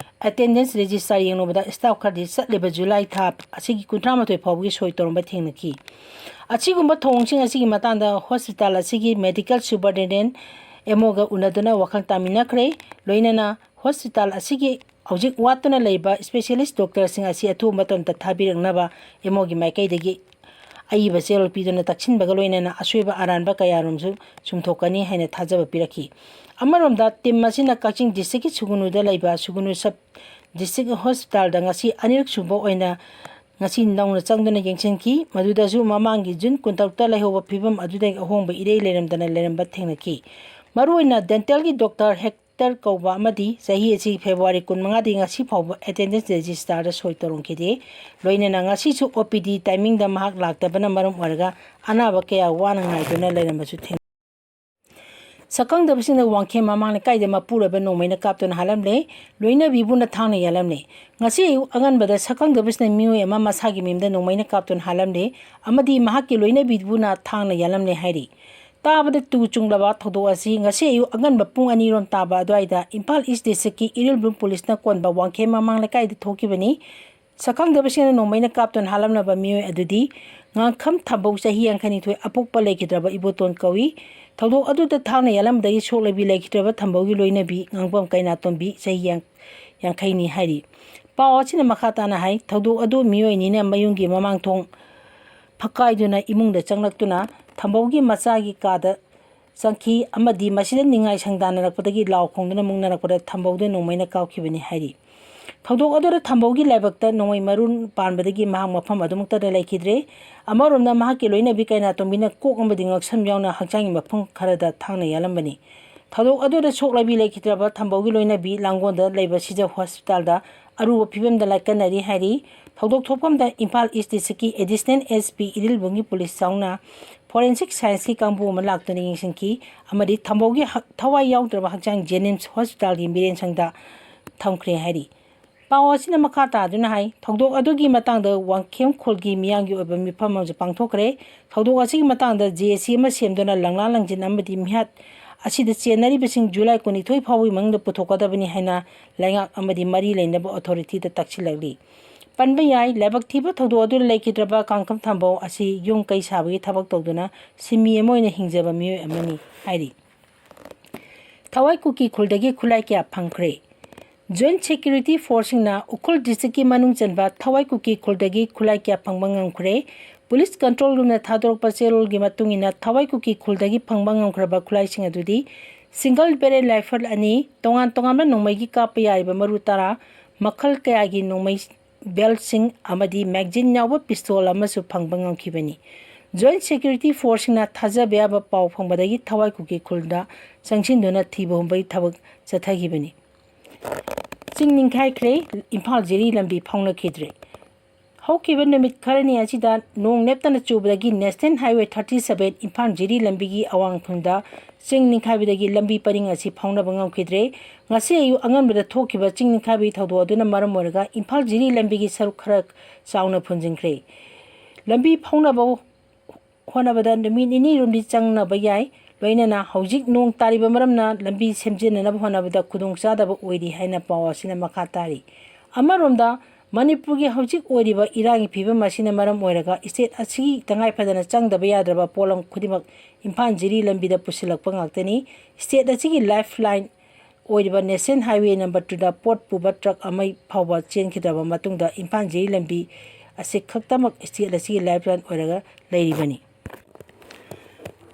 ꯑꯦꯇꯦꯟꯗꯦꯟꯁ ꯔꯦꯖꯤꯁꯇꯥꯔ ꯌꯦꯡꯂꯨꯕꯗ ꯁ꯭ꯇꯥꯐ ꯈꯔꯗꯤ ꯆꯠꯂꯤꯕ ꯖꯨꯂꯥꯏ ꯊꯥ ꯑꯁꯤꯒꯤ ꯀꯨꯟꯊ꯭ꯔꯥ ꯃꯥꯊꯣꯏ ꯐꯥꯎꯕꯒꯤ ꯁꯣꯏ ꯇꯧꯔꯝꯕ ꯊꯦꯡꯅꯈꯤ꯫ ꯑꯁꯤꯒꯨꯝꯕ ꯊꯧꯑꯣꯡꯁꯤꯡ ꯑꯁꯤꯒꯤ ꯃꯇꯥꯡꯗ ꯍꯣꯁꯄꯤꯇꯥꯜ ꯑꯁꯤꯒꯤ ꯃꯦꯗꯤꯀꯦꯜ ꯁꯨꯄꯔꯤꯟꯇꯦꯟꯗꯦꯟꯠ ꯑꯦꯝ ꯑꯣꯒ ꯎꯅꯗꯨꯅ ꯋꯥꯈꯜ ꯇꯥꯃꯤꯟꯅꯈ꯭ꯔꯦ꯫ ꯂꯣꯏꯅꯅ ꯍꯣꯁꯄꯤꯇꯥꯜ ꯑꯁꯤꯒꯤ ꯍꯧꯖꯤꯛ ꯋꯥꯠꯇꯨꯅ ꯂꯩꯕ ꯏꯁꯄꯦꯁꯤꯌꯦꯂꯤꯁ ꯗꯣꯛꯇꯔꯁꯤꯡ ꯑꯁꯤ ꯑꯊꯨꯕ ꯃꯇꯝꯗ ꯊꯥꯕꯤꯔꯛꯅꯕ ꯑꯦꯝ ꯑꯣꯒꯤ ꯃꯥꯏꯀꯩꯗꯒꯤ ꯑꯏꯕ ꯆꯦꯔꯣꯜ ꯄꯤꯗꯨꯅ ꯇꯛꯁꯤꯟꯕꯒ ꯂꯣꯏꯅꯅ ꯑꯁꯣꯏꯕ ꯑꯔꯥꯟꯕ ꯀꯌꯥꯔꯨꯝꯁꯨ ꯆꯨꯝꯊꯣꯛꯀꯅꯤ ꯍꯥꯏꯅ ꯊꯥꯖꯕ ꯄꯤꯔꯛꯈꯤ꯫ ꯑꯃꯔꯣꯝꯗ, ꯇꯤꯝ ꯑꯁꯤꯅ ꯀꯛꯆꯤꯡ ꯗꯤꯁꯇ꯭ꯔꯤꯛꯀꯤ ꯁꯨꯒꯨꯅꯨꯗ ꯂꯩꯕ ꯁꯨꯒꯨꯅꯨ ꯁꯕ ꯗꯤꯁꯇ꯭ꯔꯤꯛ ꯍꯣꯁꯄꯤꯇꯥꯜꯗ ꯉꯁꯤ ꯑꯅꯤꯔꯛ ꯁꯨꯕ ꯑꯣꯏꯅ ꯉꯁꯤ ꯅꯧꯅ ꯆꯪꯗꯨꯅ ꯌꯦꯡꯁꯤꯟꯈꯤ꯫ ꯃꯗꯨꯗꯁꯨ ꯃꯃꯥꯡꯒꯤ ꯖꯨꯟ ꯀꯨꯟꯇꯔꯨꯛꯇ ꯂꯩꯍꯧꯕ ꯐꯤꯕꯝ ꯑꯗꯨꯗꯒꯤ ꯑꯍꯣꯡꯕ ꯏꯔꯩ ꯂꯩꯔꯝꯗꯅ ꯂꯩꯔꯝꯕ ꯊꯦꯡꯅꯈꯤ꯫ ꯃꯔꯨꯑꯣꯏꯅ ꯗꯦꯟꯇꯦꯜꯒꯤ ꯗꯣꯛꯇꯔ ꯍꯦꯛꯇꯔ ꯀꯧꯕ ꯑꯃꯗꯤ ꯆꯍꯤ ꯑꯁꯤ ꯐꯦꯕ꯭ꯔꯨꯋꯥꯔꯤ ꯀꯨꯟꯃꯉꯥꯗꯒꯤ ꯉꯁꯤ ꯐꯥꯎꯕ ꯑꯦꯇꯦꯟꯗꯦꯟꯁ ꯔꯦꯖꯤꯁꯇꯥꯔꯗ ꯁꯣꯏ ꯇꯧꯔꯝꯈꯤꯗꯦ꯫ ꯂꯣꯏꯅꯅ ꯉꯁꯤꯁꯨ ꯑꯣ ꯄꯤ ꯗꯤ ꯇꯥꯏꯃꯤꯡꯗ ꯃꯍꯥꯛ ꯂꯥꯛꯇꯕꯅ ꯃꯔꯝ ꯑꯣꯏꯔꯒ ꯑꯅꯥꯕ ꯀꯌꯥ ꯋꯥꯅ ꯉꯥꯏꯗꯨꯅ ꯂꯩꯔꯝꯕꯁꯨ ꯊꯦꯡꯅꯩ꯫ ꯁꯛꯈꯪꯗꯕꯁꯤꯡꯅ ꯋꯥꯡꯈꯦꯝ ꯃꯃꯥꯡ ꯂꯩꯀꯥꯏꯗ ꯃꯄꯨꯔꯣꯏꯕ ꯅꯣꯡꯃꯩꯅ ꯀꯥꯞꯇꯨꯅ ꯍꯥꯠꯂꯝꯂꯦ꯫ ꯂꯣꯏꯅꯕꯤꯕꯨꯅ ꯊꯥꯡꯅ ꯌꯥꯜꯂꯝꯂꯦ꯫ ꯉꯁꯤ ꯑꯌꯨꯛ ꯑꯉꯟꯕꯗ ꯁꯛꯈꯪꯗꯕꯁꯤꯡꯅ ꯃꯤꯑꯣꯏ ꯑꯃ ꯃꯁꯥꯒꯤ ꯃꯌꯨꯝꯗ ꯅꯣꯡꯃꯩꯅ ꯀꯥꯞꯇꯨꯅ ꯍꯥꯠꯂꯝꯂꯦ ꯑꯃꯗꯤ ꯃꯍꯥꯛꯀꯤ ꯂꯣꯏꯅꯕꯤꯕꯨꯅ ꯊꯥꯡꯅ ꯌꯥꯜꯂꯝꯂꯦ ꯍꯥꯏꯔꯤ꯫ ꯇꯥꯕꯗ ꯇꯨ ꯆꯨꯡꯂꯕ ꯊꯧꯗꯣꯛ ꯑꯁꯤ ꯉꯁꯤ ꯑꯌꯨꯛ ꯑꯉꯟꯕ ꯄꯨꯡ ꯑꯅꯤꯔꯣꯝ ꯇꯥꯕ ꯑꯗꯨꯋꯥꯏꯗ ꯏꯝꯐꯥꯜ ꯏꯁ ꯗꯤꯁꯇ꯭ꯔꯤꯛꯀꯤ ꯏꯔꯤꯜꯕꯨꯡ ꯄꯨꯂꯤꯁꯅ ꯀꯣꯟꯕ ꯋꯥꯡꯈꯦꯝ ꯃꯃꯥꯡ ꯂꯩꯀꯥꯏꯗ ꯊꯣꯛꯈꯤꯕꯅꯤ꯫ ꯁꯛꯈꯪꯗꯕꯁꯤꯡꯅ ꯅꯣꯡꯃꯩꯅ ꯀꯥꯞꯇꯨꯅ ꯍꯥꯠꯂꯝꯂꯕ ꯃꯤꯑꯣꯏ ꯑꯗꯨꯗꯤ ꯉꯥꯡꯈꯝ ꯊꯝꯕꯧ, ꯆꯍꯤ ꯌꯥꯡꯈꯩꯅꯤꯊꯣꯏ, ꯑꯄꯣꯛꯄ ꯂꯩꯈꯤꯗ꯭ꯔꯕ ꯏꯕꯣꯇꯣꯟ ꯀꯧꯏ꯫ ꯊꯧꯗꯣꯛ ꯑꯗꯨꯗ ꯊꯥꯡꯅ ꯌꯥꯜꯂꯝꯕꯗꯒꯤ ꯁꯣꯛ ꯂꯩꯕꯤ ꯂꯩꯈꯤꯗ꯭ꯔꯕ ꯊꯝꯕꯧꯒꯤ ꯂꯣꯏꯅꯕꯤ ꯉꯥꯡꯕꯝ ꯀꯩꯅꯥꯇꯣꯝꯕꯤ, ꯆꯍꯤ ꯌꯥꯡ-, ꯌꯥꯡꯈꯩꯅꯤ ꯍꯥꯏꯔꯤ꯫ ꯄꯥꯎ ꯑꯁꯤꯅ ꯃꯈꯥ ꯇꯥꯅ ꯍꯥꯏ, ꯊꯧꯗꯣꯛ ꯑꯗꯨ ꯃꯤꯑꯣꯏ ꯑꯅꯤꯅ ꯃꯌꯨꯝꯒꯤ ꯃꯃꯥꯡ ꯊꯣꯡ ꯐꯛꯀꯥꯏꯗꯨꯅ ꯏꯃꯨꯡꯗ ꯆꯪꯂꯛꯇꯨꯅ ꯊꯝꯕꯧꯒꯤ ꯃꯆꯥꯒꯤ ꯀꯥꯗ ꯆꯪꯈꯤ ꯑꯃꯗꯤ ꯃꯁꯤꯗ ꯅꯤꯡꯉꯥꯏ ꯁꯪꯗꯥꯟꯅꯔꯛꯄꯗꯒꯤ ꯂꯥꯎ ꯈꯣꯡꯗꯨꯅ ꯃꯨꯛꯅꯔꯛꯄꯗ ꯊꯝꯕꯧꯗ ꯅꯣꯡꯃꯩꯅ ꯀꯥꯞꯈꯤꯕꯅꯤ ꯍꯥꯏꯔꯤ꯫ ꯊꯧꯗꯣꯛ ꯑꯗꯨꯗ ꯊꯝꯕꯧꯒꯤ ꯂꯥꯏꯕꯛꯇ ꯅꯣꯡꯃꯩ ꯃꯔꯨ ꯄꯥꯟꯕꯗꯒꯤ ꯃꯍꯥꯛ ꯃꯐꯝ ꯑꯗꯨꯃꯛꯇꯗ ꯂꯩꯈꯤꯗ꯭ꯔꯦ꯫ ꯑꯃꯔꯣꯝꯗ, ꯃꯍꯥꯛꯀꯤ ꯂꯣꯏꯅꯕꯤ ꯀꯩꯅꯥꯇꯣꯝꯕꯤꯅ ꯀꯣꯛ ꯑꯃꯗꯤ ꯉꯛꯁꯝ ꯌꯥꯎꯅ ꯍꯛꯆꯥꯡꯒꯤ ꯃꯐꯝ ꯈꯔꯗ ꯊꯥꯡꯅ ꯌꯥꯜꯂꯝꯕꯅꯤ꯫ ꯊꯧꯗꯣꯛ ꯑꯗꯨꯗ ꯁꯣꯛ ꯂꯥꯏꯕꯤ ꯂꯩꯈꯤꯗ꯭ꯔꯕ ꯊꯝꯕꯧꯒꯤ ꯂꯣꯏꯅꯕꯤ ꯂꯥꯡꯒꯣꯜꯗ ꯂꯩꯕ ꯁꯤꯖ ꯍꯣꯁꯄꯤꯇꯥꯜꯗ ꯑꯔꯨꯕ ꯐꯤꯕꯝꯗ ꯂꯥꯏꯀꯠꯅꯔꯤ ꯍꯥꯏꯔꯤ꯫ ꯊꯧꯗꯣꯛ ꯊꯣꯛꯐꯝꯗ ꯏꯝꯐꯥꯜ ꯏꯁ ꯗꯤꯁꯇ꯭ꯔꯤꯛꯀꯤ ꯑꯦꯗꯤꯁꯅꯦꯜ ꯑꯦꯁ ꯄꯤ ꯏꯔꯤꯜꯕꯨꯡꯒꯤ ꯄꯨꯂꯤꯁ ꯌꯥꯎꯅ ꯐꯣꯔꯦꯟꯁꯤꯛ ꯁꯥꯏꯟꯁꯀꯤ ꯀꯥꯡꯕꯨ ꯑꯃ ꯂꯥꯛꯇꯨꯅ ꯌꯦꯡꯁꯤꯟꯈꯤ ꯑꯃꯗꯤ ꯊꯝꯕꯧꯒꯤ ꯍꯛ-, ꯊꯋꯥꯏ ꯌꯥꯎꯗ꯭ꯔꯕ ꯍꯛꯆꯥꯡ ꯖꯦꯅꯤꯝꯁ ꯍꯣꯁꯄꯤꯇꯥꯜꯒꯤ ꯃꯤꯔꯦꯟꯁꯪꯗ ꯊꯝꯈ꯭ꯔꯦ ꯍꯥꯏꯔꯤ꯫ ꯄꯥꯎ ꯑꯁꯤꯅ ꯃꯈꯥ ꯇꯥꯗꯨꯅ ꯍꯥꯏ, ꯊꯧꯗꯣꯛ ꯑꯗꯨꯒꯤ ꯃꯇꯥꯡꯗ ꯋꯥꯡꯈꯦꯝ ꯈꯨꯜꯒꯤ ꯃꯤꯌꯥꯝꯒꯤ ꯑꯣꯏꯕ ꯃꯤꯐꯝ ꯑꯃꯁꯨ ꯄꯥꯡꯊꯣꯛꯈ꯭ꯔꯦ꯫ ꯊꯧꯗꯣꯛ ꯑꯁꯤꯒꯤ ꯃꯇꯥꯡꯗ ꯖꯦ ꯑꯦ ꯁꯤ ꯑꯃ ꯁꯦꯝꯗꯨꯅ ꯂꯪꯂꯥ ꯂꯪꯖꯤꯟ ꯑꯃꯗꯤ ꯃꯤꯍꯥꯠ ꯑꯁꯤꯗ ꯆꯦꯟꯅꯔꯤꯕꯁꯤꯡ ꯖꯨꯂꯥꯏ ꯀꯨꯟꯅꯤꯊꯣꯏ ꯐꯥꯎꯕꯒꯤ ꯃꯅꯨꯡꯗ ꯄꯨꯊꯣꯛꯀꯗꯕꯅꯤ ꯍꯥꯏꯅ ꯂꯩꯉꯥꯛ ꯑꯃꯗꯤ ꯃꯔꯤ ꯂꯩꯅꯕ ꯑꯣꯊꯣꯔꯤꯇꯤꯗ ꯇꯛꯁꯤꯜꯂꯛꯂꯤ꯫ ꯄꯟꯕ ꯌꯥꯏ, ꯂꯥꯏꯕꯛ ꯊꯤꯕ ꯊꯧꯗꯣꯛ ꯑꯗꯨꯗ ꯂꯩꯈꯤꯗ꯭ꯔꯕ ꯀꯥꯡꯈꯝ ꯊꯝꯕꯧ ꯑꯁꯤ ꯌꯨꯝ ꯀꯩ ꯁꯥꯕꯒꯤ ꯊꯕꯛ ꯇꯧꯗꯨꯅ ꯁꯤꯟꯃꯤ ꯑꯃ ꯑꯣꯏꯅ ꯍꯤꯡꯖꯕ ꯃꯤꯑꯣꯏ ꯑꯃꯅꯤ ꯍꯥꯏꯔꯤ꯫ ꯊꯋꯥꯏ ꯀꯨꯀꯤ ꯈꯨꯜꯗꯒꯤ ꯈꯨꯠꯂꯥꯏ ꯀꯌꯥ ꯐꯪꯈ꯭ꯔꯦ꯫ ꯖꯣꯏꯟꯠ ꯁꯦꯀ꯭ꯌꯨꯔꯤꯇꯤ ꯐꯣꯔꯁꯁꯤꯡꯅ ꯎꯈ꯭ꯔꯨꯜ ꯗꯤꯁꯇ꯭ꯔꯤꯛꯀꯤ ꯃꯅꯨꯡ ꯆꯟꯕ ꯊꯋꯥꯏ ꯀꯨꯀꯤ ꯈꯨꯜꯗꯒꯤ ꯈꯨꯠꯂꯥꯏ ꯀꯌꯥ ꯐꯪꯕ ꯉꯝꯈ꯭ꯔꯦ꯫ ꯄꯨꯂꯤꯁ ꯀꯟꯇ꯭ꯔꯣꯜ ꯔꯨꯝꯅ ꯊꯥꯗꯣꯔꯛꯄ ꯆꯦꯔꯣꯜꯒꯤ ꯃꯇꯨꯡ ꯏꯟꯅ ꯊꯋꯥꯏ ꯀꯨꯀꯤ ꯈꯨꯜꯗꯒꯤ ꯐꯪꯕ ꯉꯝꯈ꯭ꯔꯕ ꯈꯨꯠꯂꯥꯏꯁꯤꯡ ꯑꯗꯨꯗꯤ ꯁꯤꯡꯒꯜ ꯕꯦꯔꯦꯜ ꯔꯥꯏꯐꯜ ꯑꯅꯤ, ꯇꯣꯉꯥꯟ ꯇꯣꯉꯥꯟꯕ ꯅꯣꯡꯃꯩꯒꯤ ꯀꯥꯞꯄ ꯌꯥꯔꯤꯕ ꯃꯔꯨ ꯇꯔꯥ, ꯃꯈꯜ ꯀꯌꯥꯒꯤ ꯅꯣꯡꯃꯩ ꯕꯦꯜꯠꯁꯤꯡ ꯑꯃꯗꯤ ꯃꯦꯒꯖꯤꯟ ꯌꯥꯎꯕ ꯄꯤꯁꯇꯣꯜ ꯑꯃꯁꯨ ꯐꯪꯕ ꯉꯝꯈꯤꯕꯅꯤ꯫ ꯖꯣꯏꯟꯠ ꯁꯦꯀ꯭ꯌꯨꯔꯤꯇꯤ ꯐꯣꯔꯁꯁꯤꯡꯅ ꯊꯥꯖꯕ ꯌꯥꯕ ꯄꯥꯎ ꯐꯪꯕꯗꯒꯤ ꯊꯋꯥꯏ ꯀꯨꯀꯤ ꯈꯨꯜꯗ ꯆꯪꯁꯤꯟꯗꯨꯅ ꯊꯤꯕ ꯍꯨꯝꯕꯒꯤ ꯊꯕꯛ ꯆꯠꯊꯈꯤꯕꯅꯤ꯫ ꯆꯤꯡ ꯅꯤꯡꯈꯥꯏꯈ꯭ꯔꯦ, ꯏꯝꯐꯥꯜ ꯖꯤꯔꯤ ꯂꯝꯕꯤ ꯐꯥꯎꯅꯈꯤꯗ꯭ꯔꯦ꯫ ꯍꯧꯈꯤꯕ ꯅꯨꯃꯤꯠ ꯈꯔꯅꯤ ꯑꯁꯤꯗ ꯅꯣꯡ ꯂꯦꯞꯇꯅ ꯆꯨꯕꯗꯒꯤ national highway thirty seven Imphal Jiri ꯂꯝꯕꯤꯒꯤ ꯑꯋꯥꯡ ꯈꯨꯟꯗ ꯆꯤꯡ ꯅꯤꯡꯈꯥꯏꯕꯗꯒꯤ ꯂꯝꯕꯤ ꯄꯔꯤꯡ ꯑꯁꯤ ꯐꯥꯎꯅꯕ ꯉꯝꯈꯤꯗ꯭ꯔꯦ꯫ ꯉꯁꯤ ꯑꯌꯨꯛ ꯑꯉꯟꯕꯗ ꯊꯣꯛꯈꯤꯕ ꯆꯤꯡ ꯅꯤꯡꯈꯥꯏꯕꯒꯤ ꯊꯧꯗꯣꯛ ꯑꯗꯨꯅ ꯃꯔꯝ ꯑꯣꯏꯔꯒ ꯏꯝꯐꯥꯜ ꯖꯤꯔꯤ ꯂꯝꯕꯤꯒꯤ ꯁꯔꯨꯛ ꯈꯔ ꯆꯥꯎꯅ ꯐꯨꯟꯖꯤꯟꯈ꯭ꯔꯦ꯫ ꯂꯝꯕꯤ ꯐꯥꯎꯅꯕ ꯍꯣꯠꯅꯕꯗ ꯅꯨꯃꯤꯠ ꯅꯤꯅꯤ ꯔꯣꯝꯗꯤ ꯆꯪꯅꯕ ꯌꯥꯏ꯫ ꯂꯣꯏꯅꯅ ꯍꯧꯖꯤꯛ ꯅꯣꯡ ꯇꯥꯔꯤꯕ ꯃꯔꯝꯅ ꯂꯝꯕꯤ ꯁꯦꯝꯖꯤꯟꯅꯅꯕ ꯍꯣꯠꯅꯕꯗ ꯈꯨꯗꯣꯡꯆꯥꯗꯕ ꯑꯣꯏꯔꯤ ꯍꯥꯏꯅ ꯄꯥꯎ ꯑꯁꯤꯅ ꯃꯈꯥ ꯇꯥꯔꯤ꯫ ꯑꯃꯔꯣꯝꯗ ꯃꯅꯤꯄꯨꯔꯒꯤ ꯍꯧꯖꯤꯛ ꯑꯣꯏꯔꯤꯕ ꯏꯔꯥꯡꯒꯤ ꯐꯤꯕꯝ ꯑꯁꯤꯅ ꯃꯔꯝ ꯑꯣꯏꯔꯒ ꯁ꯭ꯇꯦꯠ ꯑꯁꯤꯒꯤ ꯇꯉꯥꯏ ꯐꯗꯅ ꯆꯪꯗꯕ ꯌꯥꯗ꯭ꯔꯕ ꯄꯣꯠꯂꯝ ꯈꯨꯗꯤꯡꯃꯛ ꯏꯝꯐꯥꯜ ꯖꯤꯔꯤ ꯂꯝꯕꯤꯗ ꯄꯨꯁꯤꯜꯂꯛꯄ ꯉꯥꯛꯇꯅꯤ꯫ ꯁ꯭ꯇꯦꯠ ꯑꯁꯤꯒꯤ ꯂꯥꯏꯐ ꯂꯥꯏꯟ ꯑꯣꯏꯔꯤꯕ ꯅꯦꯁꯅꯦꯜ ꯍꯥꯏꯋꯦ ꯅꯝꯕꯔ ꯇꯨꯗ ꯄꯣꯠ ꯄꯨꯕ ꯇ꯭ꯔꯛ ꯑꯃ ꯐꯥꯎꯕ ꯆꯦꯟꯈꯤꯗ꯭ꯔꯕ ꯃꯇꯨꯡꯗ ꯏꯝꯐꯥꯜ ꯖꯤꯔꯤ ꯂꯝꯕꯤ ꯑꯁꯤ ꯈꯛꯇꯃꯛ ꯁ꯭ꯇꯦꯠ ꯑꯁꯤꯒꯤ ꯂꯥꯏꯐ ꯂꯥꯏꯟ ꯑꯣꯏꯔꯒ ꯂꯩꯔꯤꯕꯅꯤ꯫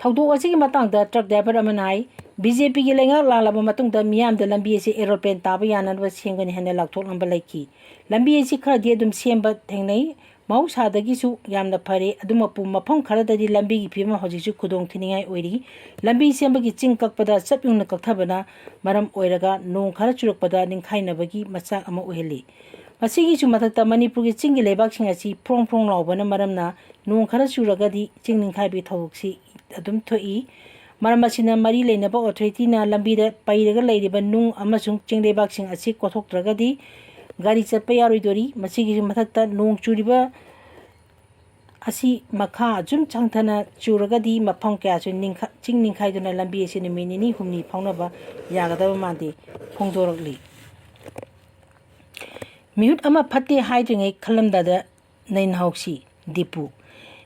ꯊꯧꯗꯣꯛ ꯑꯁꯤꯒꯤ ꯃꯇꯥꯡꯗ ꯇ꯭ꯔꯛ ꯗ꯭ꯔꯥꯏꯚꯔ ꯑꯃꯅ ꯍꯥꯏ, ꯕꯤ ꯖꯦ ꯄꯤꯒꯤ ꯂꯩꯉꯥꯛ ꯂꯥꯛꯂꯕ ꯃꯇꯨꯡꯗ ꯃꯤꯌꯥꯝꯗ ꯂꯝꯕꯤ ꯑꯁꯤ ꯑꯦꯔꯣꯄ꯭ꯂꯦꯟ ꯇꯥꯕ ꯌꯥꯅꯅꯕ ꯁꯦꯝꯒꯅꯤ ꯍꯥꯏꯅ ꯂꯥꯎꯊꯣꯛꯂꯝꯕ ꯂꯩꯈꯤ꯫ ꯂꯝꯕꯤ ꯑꯁꯤ ꯈꯔꯗꯤ ꯑꯗꯨꯝ ꯁꯦꯝꯕ ꯊꯦꯡꯅꯩ꯫ ꯃꯍꯧꯁꯥꯗꯒꯤꯁꯨ ꯌꯥꯝꯅ ꯐꯔꯦ꯫ ꯑꯗꯨꯃꯛꯄꯨ ꯃꯐꯝ ꯈꯔꯗꯗꯤ ꯂꯝꯕꯤꯒꯤ ꯐꯤꯕꯝ ꯍꯧꯖꯤꯛꯁꯨ ꯈꯨꯗꯣꯡ ꯊꯤꯅꯤꯡꯉꯥꯏ ꯑꯣꯏꯔꯤ꯫ ꯂꯝꯕꯤ ꯁꯦꯝꯕꯒꯤ ꯆꯤꯡ ꯀꯛꯄꯗ ꯆꯞ ꯌꯨꯡꯅ ꯀꯛꯊꯕꯅ ꯃꯔꯝ ꯑꯣꯏꯔꯒ ꯅꯣꯡ ꯈꯔ ꯆꯨꯔꯛꯄꯗ ꯅꯤꯡꯈꯥꯏꯅꯕꯒꯤ ꯃꯆꯥꯛ ꯑꯃ ꯑꯣꯏꯍꯜꯂꯤ꯫ ꯃꯁꯤꯒꯤꯁꯨ ꯃꯊꯛꯇ ꯃꯅꯤꯄꯨꯔꯒꯤ ꯆꯤꯡꯒꯤ ꯂꯩꯕꯥꯛꯁꯤꯡ ꯑꯁꯤ ꯐ꯭ꯔꯣꯡ ꯐ꯭ꯔꯣꯡ ꯂꯥꯎꯕꯅ ꯃꯔꯝꯅ ꯅꯣꯡ ꯈꯔ ꯆꯨꯔꯒꯗꯤ ꯆꯤꯡ ꯅꯤꯡꯈꯥꯏꯕꯒꯤ ꯊꯧꯗꯣꯛꯁꯤ ꯑꯗꯨꯝ ꯊꯣꯛꯏ꯫ ꯃꯔꯝ ꯑꯁꯤꯅ ꯃꯔꯤ ꯂꯩꯅꯕ ꯑꯣꯊꯣꯔꯤꯇꯤꯅ ꯂꯝꯕꯤꯗ ꯄꯩꯔꯒ ꯂꯩꯔꯤꯕ ꯅꯨꯡ ꯑꯃꯁꯨꯡ ꯆꯤꯡ ꯂꯩꯕꯥꯛꯁꯤꯡ ꯑꯁꯤ ꯀꯣꯊꯣꯛꯇ꯭ꯔꯒꯗꯤ ꯒꯥꯔꯤ ꯆꯠꯄ ꯌꯥꯔꯣꯏꯗꯣꯔꯤ꯫ ꯃꯁꯤꯒꯤꯁꯨ ꯃꯊꯛꯇ ꯅꯣꯡ ꯆꯨꯔꯤꯕ ꯑꯁꯤ ꯃꯈꯥ ꯑꯁꯨꯝ ꯆꯪꯊꯅ ꯆꯨꯔꯒꯗꯤ ꯃꯐꯝ ꯀꯌꯥꯁꯨ ꯅꯤꯡꯈ-, ꯆꯤꯡ ꯅꯤꯡꯈꯥꯏꯗꯨꯅ ꯂꯝꯕꯤ ꯑꯁꯤ ꯅꯨꯃꯤꯠ ꯅꯤꯅꯤ ꯍꯨꯝꯅꯤ ꯐꯥꯎꯅꯕ ꯌꯥꯒꯗꯕ ꯃꯥꯟꯗꯦ ꯐꯣꯡꯗꯣꯔꯛꯂꯤ꯫ ꯃꯤꯍꯨꯠ ꯑꯃ ꯐꯠꯇꯦ ꯍꯥꯏꯗ꯭ꯔꯤꯉꯩ ꯈꯜꯂꯝꯗꯥꯗ ꯅꯩꯅꯍꯧꯁꯤ꯫ ꯗꯤꯄꯨ꯫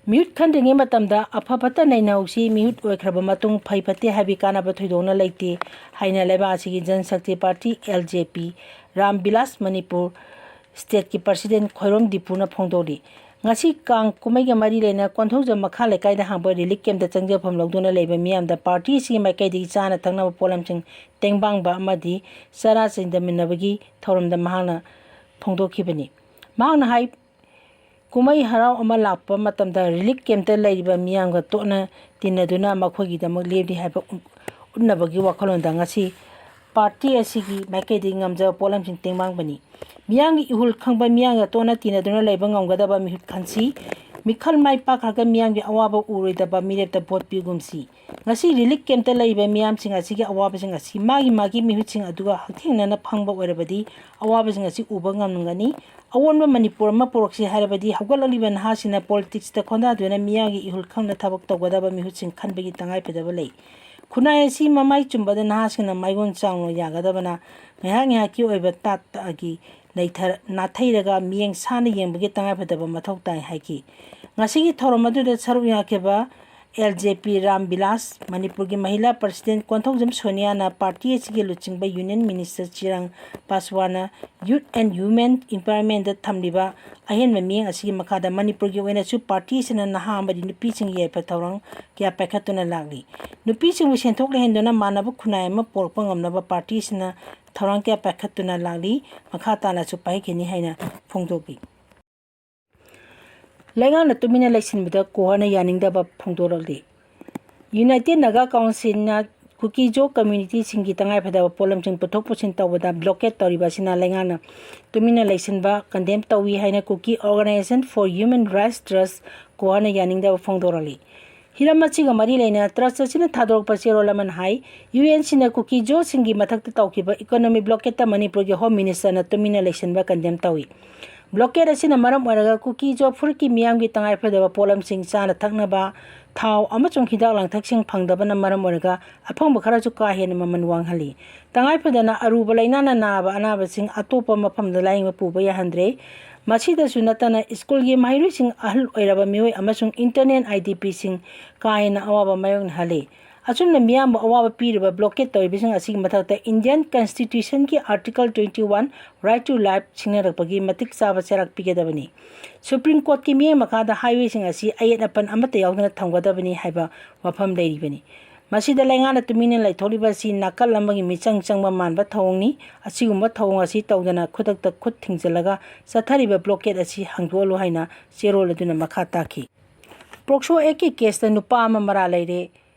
ꯃꯤꯍꯨꯠ ꯈꯟꯗ꯭ꯔꯤꯉꯩ ꯃꯇꯝꯗ ꯑꯐ ꯐꯠꯇ ꯅꯩꯅꯍꯧꯁꯤ꯫ ꯃꯤꯍꯨꯠ ꯑꯣꯏꯈ꯭ꯔꯕ ꯃꯇꯨꯡ ꯐꯩ ꯐꯠꯇꯦ ꯍꯥꯏꯕꯒꯤ ꯀꯥꯟꯅꯕ ꯊꯣꯏꯗꯣꯛꯅ ꯂꯩꯇꯦ ꯍꯥꯏꯅ ꯂꯩꯕꯥꯛ ꯑꯁꯤꯒꯤ ꯖꯟ ꯁꯛꯇꯤ party, L J P, Ram villas Manipur ꯁ꯭ꯇꯦꯠꯀꯤ ꯄ꯭ꯔꯁꯤꯗꯦꯟ ꯈꯣꯏꯔꯣꯝ ꯗꯤꯄꯨꯅ ꯐꯣꯡꯗꯣꯛꯂꯤ꯫ ꯉꯁꯤ ꯀꯥꯡ ꯀꯨꯝꯍꯩꯒ ꯃꯔꯤ ꯂꯩꯅ ꯀꯣꯟꯊꯧꯖꯝ ꯃꯈꯥ ꯂꯩꯀꯥꯏꯗ ꯍꯥꯡꯕ ꯔꯤꯂꯤꯐ ꯀꯦꯝꯞꯇ ꯆꯪꯖꯐꯝ ꯂꯧꯗꯨꯅ ꯂꯩꯕ ꯃꯤꯌꯥꯝꯗ ꯄꯥꯔꯇꯤ ꯑꯁꯤꯒꯤ ꯃꯥꯏꯀꯩꯗꯒꯤ ꯆꯥꯅ ꯊꯛꯅꯕ ꯄꯣꯠꯂꯝꯁꯤꯡ ꯇꯦꯡꯕꯥꯡꯕ ꯑꯃꯗꯤ ꯆꯔꯥ ꯆꯤꯟꯗꯃꯤꯟꯅꯕꯒꯤ ꯊꯧꯔꯝꯗ ꯃꯍꯥꯛꯅ ꯐꯣꯡꯗꯣꯛꯈꯤꯕꯅꯤ꯫ ꯃꯍꯥꯛꯅ ꯍꯥꯏ, ꯀꯨꯝꯍꯩ ꯍꯔꯥꯎ ꯑꯃ ꯂꯥꯛꯄ ꯃꯇꯝꯗ ꯔꯤꯂꯤꯐ ꯀꯦꯝꯞꯇ ꯂꯩꯔꯤꯕ ꯃꯤꯌꯥꯝꯒ ꯇꯣꯠꯅ ꯇꯤꯟꯅꯗꯨꯅ ꯃꯈꯣꯏꯒꯤꯗꯃꯛ ꯂꯦꯞꯂꯤ ꯍꯥꯏꯕ ꯎꯠꯅꯕꯒꯤ ꯋꯥꯈꯜꯂꯣꯟꯗ ꯉꯁꯤ ꯄꯥꯔꯇꯤ ꯑꯁꯤꯒꯤ ꯃꯥꯏꯀꯩꯗꯒꯤ ꯉꯝꯖꯕ ꯄꯣꯠꯂꯝꯁꯤꯡ ꯇꯦꯡꯕꯥꯡꯕꯅꯤ꯫ ꯃꯤꯌꯥꯝꯒꯤ ꯏꯍꯨꯜ ꯈꯪꯕ, ꯃꯤꯌꯥꯝꯒ ꯇꯣꯠꯅ ꯇꯤꯟꯅꯗꯨꯅ ꯂꯩꯕ ꯉꯝꯒꯗꯕ ꯃꯤꯍꯨꯠ ꯈꯟꯁꯤ꯫ ꯃꯤꯈꯜ ꯃꯥꯏ ꯄꯥꯛꯈ꯭ꯔꯒ ꯃꯤꯌꯥꯝꯒꯤ ꯑꯋꯥꯕ ꯎꯔꯣꯏꯗꯕ ꯃꯤꯔꯦꯞꯇ ꯚꯣꯠ ꯄꯤꯒꯨꯝꯁꯤ꯫ ꯉꯁꯤ ꯔꯤꯂꯤꯐ ꯀꯦꯝꯞꯇ ꯂꯩꯔꯤꯕ ꯃꯤꯌꯥꯝꯁꯤꯡ ꯑꯁꯤꯒꯤ ꯑꯋꯥꯕꯁꯤꯡ ꯑꯁꯤ ꯃꯥꯒꯤ ꯃꯥꯒꯤ ꯃꯤꯍꯨꯠꯁꯤꯡ ꯑꯗꯨꯒ ꯍꯛꯊꯦꯡꯅꯅ ꯐꯪꯕ ꯑꯣꯏꯔꯕꯗꯤ ꯑꯋꯥꯕꯁꯤꯡ ꯑꯁꯤ ꯎꯕ ꯉꯝꯒꯅꯤ꯫ ꯑꯑꯣꯟꯕ ꯃꯅꯤꯄꯨꯔ ꯑꯃ ꯄꯨꯔꯛꯁꯤ ꯍꯥꯏꯔꯕꯗꯤ ꯍꯧꯒꯠꯂꯛꯂꯤꯕ ꯅꯍꯥꯁꯤꯡꯅ ꯄꯣꯂꯤꯇꯤꯛꯁꯇ ꯈꯣꯟꯗꯥꯗꯨꯅ ꯃꯤꯌꯥꯝꯒꯤ ꯏꯍꯨꯜ ꯈꯪꯅ ꯊꯕꯛ ꯇꯧꯒꯗꯕ ꯃꯤꯍꯨꯠꯁꯤꯡ ꯈꯟꯕꯒꯤ ꯇꯉꯥꯏꯐꯗꯕ ꯂꯩ꯫ ꯈꯨꯟꯅꯥꯏ ꯑꯁꯤ ꯃꯃꯥꯏ ꯆꯨꯝꯕꯗ ꯅꯍꯥꯁꯤꯡꯅ ꯃꯥꯏꯒꯣꯟ ꯆꯥꯎꯅ ꯌꯥꯒꯗꯕꯅ ꯉꯥꯏꯍꯥꯛ ꯉꯥꯏꯍꯥꯛꯀꯤ ꯑꯣꯏꯕ ꯇꯥꯠ ꯇꯥꯒꯤ ꯅꯩꯊꯔ-, ꯅꯥꯊꯩꯔꯒ ꯃꯤꯠꯌꯦꯡ ꯁꯥꯟꯅ ꯌꯦꯡꯕꯒꯤ ꯇꯉꯥꯏꯐꯗꯕ ꯃꯊꯧ ꯇꯥꯏ ꯍꯥꯏꯈꯤ꯫ ꯉꯁꯤꯒꯤ ꯊꯧꯔꯝ ꯑꯗꯨꯗ ꯁꯔꯨꯛ ꯌꯥꯈꯤꯕ L J P Ram Bilas, ꯃꯅꯤꯄꯨꯔꯒꯤ ꯃꯍꯤꯂꯥ ꯄ꯭ꯔꯁꯤꯗꯦꯟ ꯀꯣꯟꯊꯧꯖꯝ ꯁꯣꯅꯤꯌꯥꯅ ꯄꯥꯔꯇꯤ ꯑꯁꯤꯒꯤ ꯂꯨꯆꯤꯡꯕ ꯌꯨꯅꯤꯌꯟ ꯃꯤꯅꯤꯁꯇꯔ ꯆꯤꯔꯥꯡ ꯄꯥꯁꯋꯥꯟꯅ Youth and Women Empowerment ꯊꯝꯂꯤꯕ ꯑꯍꯦꯟꯕ ꯃꯤꯠꯌꯦꯡ ꯑꯁꯤꯒꯤ ꯃꯈꯥꯗ ꯃꯅꯤꯄꯨꯔꯒꯤ ꯑꯣꯏꯅꯁꯨ ꯄꯥꯔꯇꯤ ꯑꯁꯤꯅ ꯅꯍꯥ ꯑꯃꯗꯤ ꯅꯨꯄꯤꯁꯤꯡꯒꯤ ꯌꯥꯏꯐ ꯊꯧꯔꯥꯡ ꯀꯌꯥ ꯄꯥꯏꯈꯠꯇꯨꯅ ꯂꯥꯛꯂꯤ꯫ ꯅꯨꯄꯤꯁꯤꯡꯕꯨ ꯁꯦꯟꯊꯣꯛ ꯂꯩꯍꯟꯗꯨꯅ ꯃꯥꯟꯅꯕ ꯈꯨꯟꯅꯥꯏ ꯑꯃ ꯄꯨꯔꯛꯄ ꯉꯝꯅꯕ ꯄꯥꯔꯇꯤ ꯑꯁꯤꯅ ꯊꯧꯔꯥꯡ ꯀꯌꯥ ꯄꯥꯏꯈꯠꯇꯨꯅ ꯂꯥꯛꯂꯤ꯫ ꯃꯈꯥ ꯇꯥꯅꯁꯨ ꯄꯥꯏꯈꯤꯅꯤ ꯍꯥꯏꯅ ꯐꯣꯡꯗꯣꯛꯂꯤ꯫ ꯂꯩꯉꯥꯛꯅ ꯇꯨꯃꯤꯟꯅ ꯂꯩꯁꯤꯟꯕꯗ ꯀꯨꯍꯔꯅ ꯌꯥꯅꯤꯡꯗꯕ ꯐꯣꯡꯗꯣꯔꯛꯂꯤ꯫ ꯌꯨꯅꯥꯏꯇꯦꯠ ꯅꯥꯒꯥ ꯀꯥꯎꯟꯁꯤꯜꯅ ꯀꯨꯀꯤꯖꯣ ꯀꯝꯃ꯭ꯌꯨꯅꯤꯇꯤꯁꯤꯡꯒꯤ ꯇꯉꯥꯏꯐꯗꯕ ꯄꯣꯠꯂꯝꯁꯤꯡ ꯄꯨꯊꯣꯛ ꯄꯨꯁꯤꯟ ꯇꯧꯕꯗ ꯕ꯭ꯂꯣꯀꯦꯠ ꯇꯧꯔꯤꯕ ꯑꯁꯤꯅ ꯂꯩꯉꯥꯛꯅ ꯇꯨꯃꯤꯟꯅ ꯂꯩꯁꯤꯟꯕ ꯀꯟꯗꯦꯝ ꯇꯧꯏ ꯍꯥꯏꯅ ꯀꯨꯀꯤ ꯑꯣꯔꯒꯅꯥꯏꯖꯦꯁꯟ ꯐꯣꯔ ꯍ꯭ꯌꯨꯃꯦꯟ ꯔꯥꯏꯠꯁ ꯇ꯭ꯔꯁ ꯀꯣꯍꯥꯅ ꯌꯥꯅꯤꯡꯗꯕ ꯐꯣꯡꯗꯣꯔꯛꯂꯤ꯫ ꯍꯤꯔꯝ ꯑꯁꯤꯒ ꯃꯔꯤ ꯂꯩꯅꯅ ꯇ꯭ꯔꯁ ꯑꯁꯤꯅ ꯊꯥꯗꯣꯔꯛꯄ ꯆꯦꯔꯣꯜ ꯑꯃꯅ ꯍꯥꯏ, ꯌꯨ ꯑꯦꯟ ꯁꯤꯅ ꯀꯨꯀꯤꯖꯣꯁꯤꯡꯒꯤ ꯃꯊꯛꯇ ꯇꯧꯈꯤꯕ ꯏꯀꯣꯅꯣꯃꯤꯛ ꯕ꯭ꯂꯣꯀꯦꯠꯇ ꯃꯅꯤꯄꯨꯔꯒꯤ ꯍꯣꯝ ꯃꯤꯅꯤꯁꯇꯔꯅ ꯇꯨꯃꯤꯟꯅ ꯂꯩꯁꯤꯟꯕ ꯀꯟꯗꯦꯝ ꯇꯧꯏ꯫ ꯕ꯭ꯂꯣꯀꯦꯠ ꯑꯁꯤꯅ ꯃꯔꯝ ꯑꯣꯏꯔꯒ ꯀꯨꯀꯤꯖꯣ ꯐꯨꯔꯨꯞꯀꯤ ꯃꯤꯌꯥꯝꯒꯤ ꯇꯉꯥꯏꯐꯗꯕ ꯄꯣꯠꯂꯝꯁꯤꯡ, ꯆꯥꯅ ꯊꯛꯅꯕ, ꯊꯥꯎ ꯑꯃꯁꯨꯡ ꯍꯤꯗꯥꯛ ꯂꯥꯡꯊꯛꯁꯤꯡ ꯐꯪꯗꯕꯅ ꯃꯔꯝ ꯑꯣꯏꯔꯒ ꯑꯐꯪꯕ ꯈꯔꯁꯨ ꯀꯥ ꯍꯦꯟꯅ ꯃꯃꯜ ꯋꯥꯡꯍꯜꯂꯤ꯫ ꯇꯉꯥꯏꯐꯗꯅ ꯑꯔꯨꯕ ꯂꯥꯏꯅꯥꯅ ꯅꯥꯕ ꯑꯅꯥꯕꯁꯤꯡ ꯑꯇꯣꯞꯄ ꯃꯐꯝꯗ ꯂꯥꯌꯦꯡꯕ ꯄꯨꯕ ꯌꯥꯍꯟꯗ꯭ꯔꯦ꯫ ꯃꯁꯤꯗꯁꯨ ꯅꯠꯇꯅ ꯁ꯭ꯀꯨꯜꯒꯤ ꯃꯍꯩꯔꯣꯏꯁꯤꯡ, ꯑꯍꯜ ꯑꯣꯏꯔꯕ ꯃꯤꯑꯣꯏ ꯑꯃꯁꯨꯡ ꯏꯟꯇꯔꯅꯦꯜ ꯑꯥꯏ ꯗꯤ ꯄꯤꯁꯤꯡ ꯀꯥ ꯍꯦꯟꯅ ꯑꯋꯥꯕ ꯃꯥꯌꯣꯛꯅꯍꯜꯂꯤ꯫ ꯑꯁꯨꯝꯅ ꯃꯤꯌꯥꯝꯕꯨ ꯑꯋꯥꯕ ꯄꯤꯔꯤꯕ ꯕ꯭ꯂꯣꯀꯦꯠ ꯇꯧꯔꯤꯕꯁꯤꯡ ꯑꯁꯤꯒꯤ ꯃꯊꯛꯇ ꯏꯟꯗꯤꯌꯟ ꯀꯟꯁꯇꯤꯇ꯭ꯌꯨꯁꯟꯒꯤ article twenty one, right to life, ꯁꯤꯡꯅꯔꯛꯄꯒꯤ ꯃꯇꯤꯛ ꯆꯥꯕ ꯆꯩꯔꯥꯛ ꯄꯤꯒꯗꯕꯅꯤ꯫ ꯁꯨꯄ꯭ꯔꯤꯝ ꯀꯣꯔꯠꯀꯤ ꯃꯤꯠꯌꯦꯡ ꯃꯈꯥꯗ ꯍꯥꯏꯋꯦꯁꯤꯡ ꯑꯁꯤ ꯑꯌꯦꯠ ꯑꯄꯟ ꯑꯃꯠꯇ ꯌꯥꯎꯗꯅ ꯊꯝꯒꯗꯕꯅꯤ ꯍꯥꯏꯕ ꯋꯥꯐꯝ ꯂꯩꯔꯤꯕꯅꯤ꯫ ꯃꯁꯤꯗ ꯂꯩꯉꯥꯛꯅ ꯇꯨꯃꯤꯟꯅ ꯂꯩꯊꯣꯛꯂꯤꯕ ꯑꯁꯤ ꯅꯥꯀꯜ ꯑꯃꯒꯤ ꯃꯤꯆꯪ ꯆꯪꯕ ꯃꯥꯟꯕ ꯊꯧꯑꯣꯡꯅꯤ꯫ ꯑꯁꯤꯒꯨꯝꯕ ꯊꯧꯑꯣꯡ ꯑꯁꯤ ꯇꯧꯗꯅ ꯈꯨꯗꯛꯇ ꯈꯨꯠ ꯊꯤꯡꯖꯤꯜꯂꯒ ꯆꯠꯊꯔꯤꯕ ꯕ꯭ꯂꯣꯀꯦꯠ ꯑꯁꯤ ꯍꯥꯡꯗꯣꯛꯍꯜꯂꯨ ꯍꯥꯏꯅ ꯆꯦꯔꯣꯜ ꯑꯗꯨꯅ ꯃꯈꯥ ꯇꯥꯈꯤ꯫ ꯄꯣꯛꯁꯣ ꯑꯦꯛꯀꯤ ꯀꯦꯁꯇ ꯅꯨꯄꯥ ꯑꯃ ꯃꯔꯥꯜ ꯂꯩꯔꯦ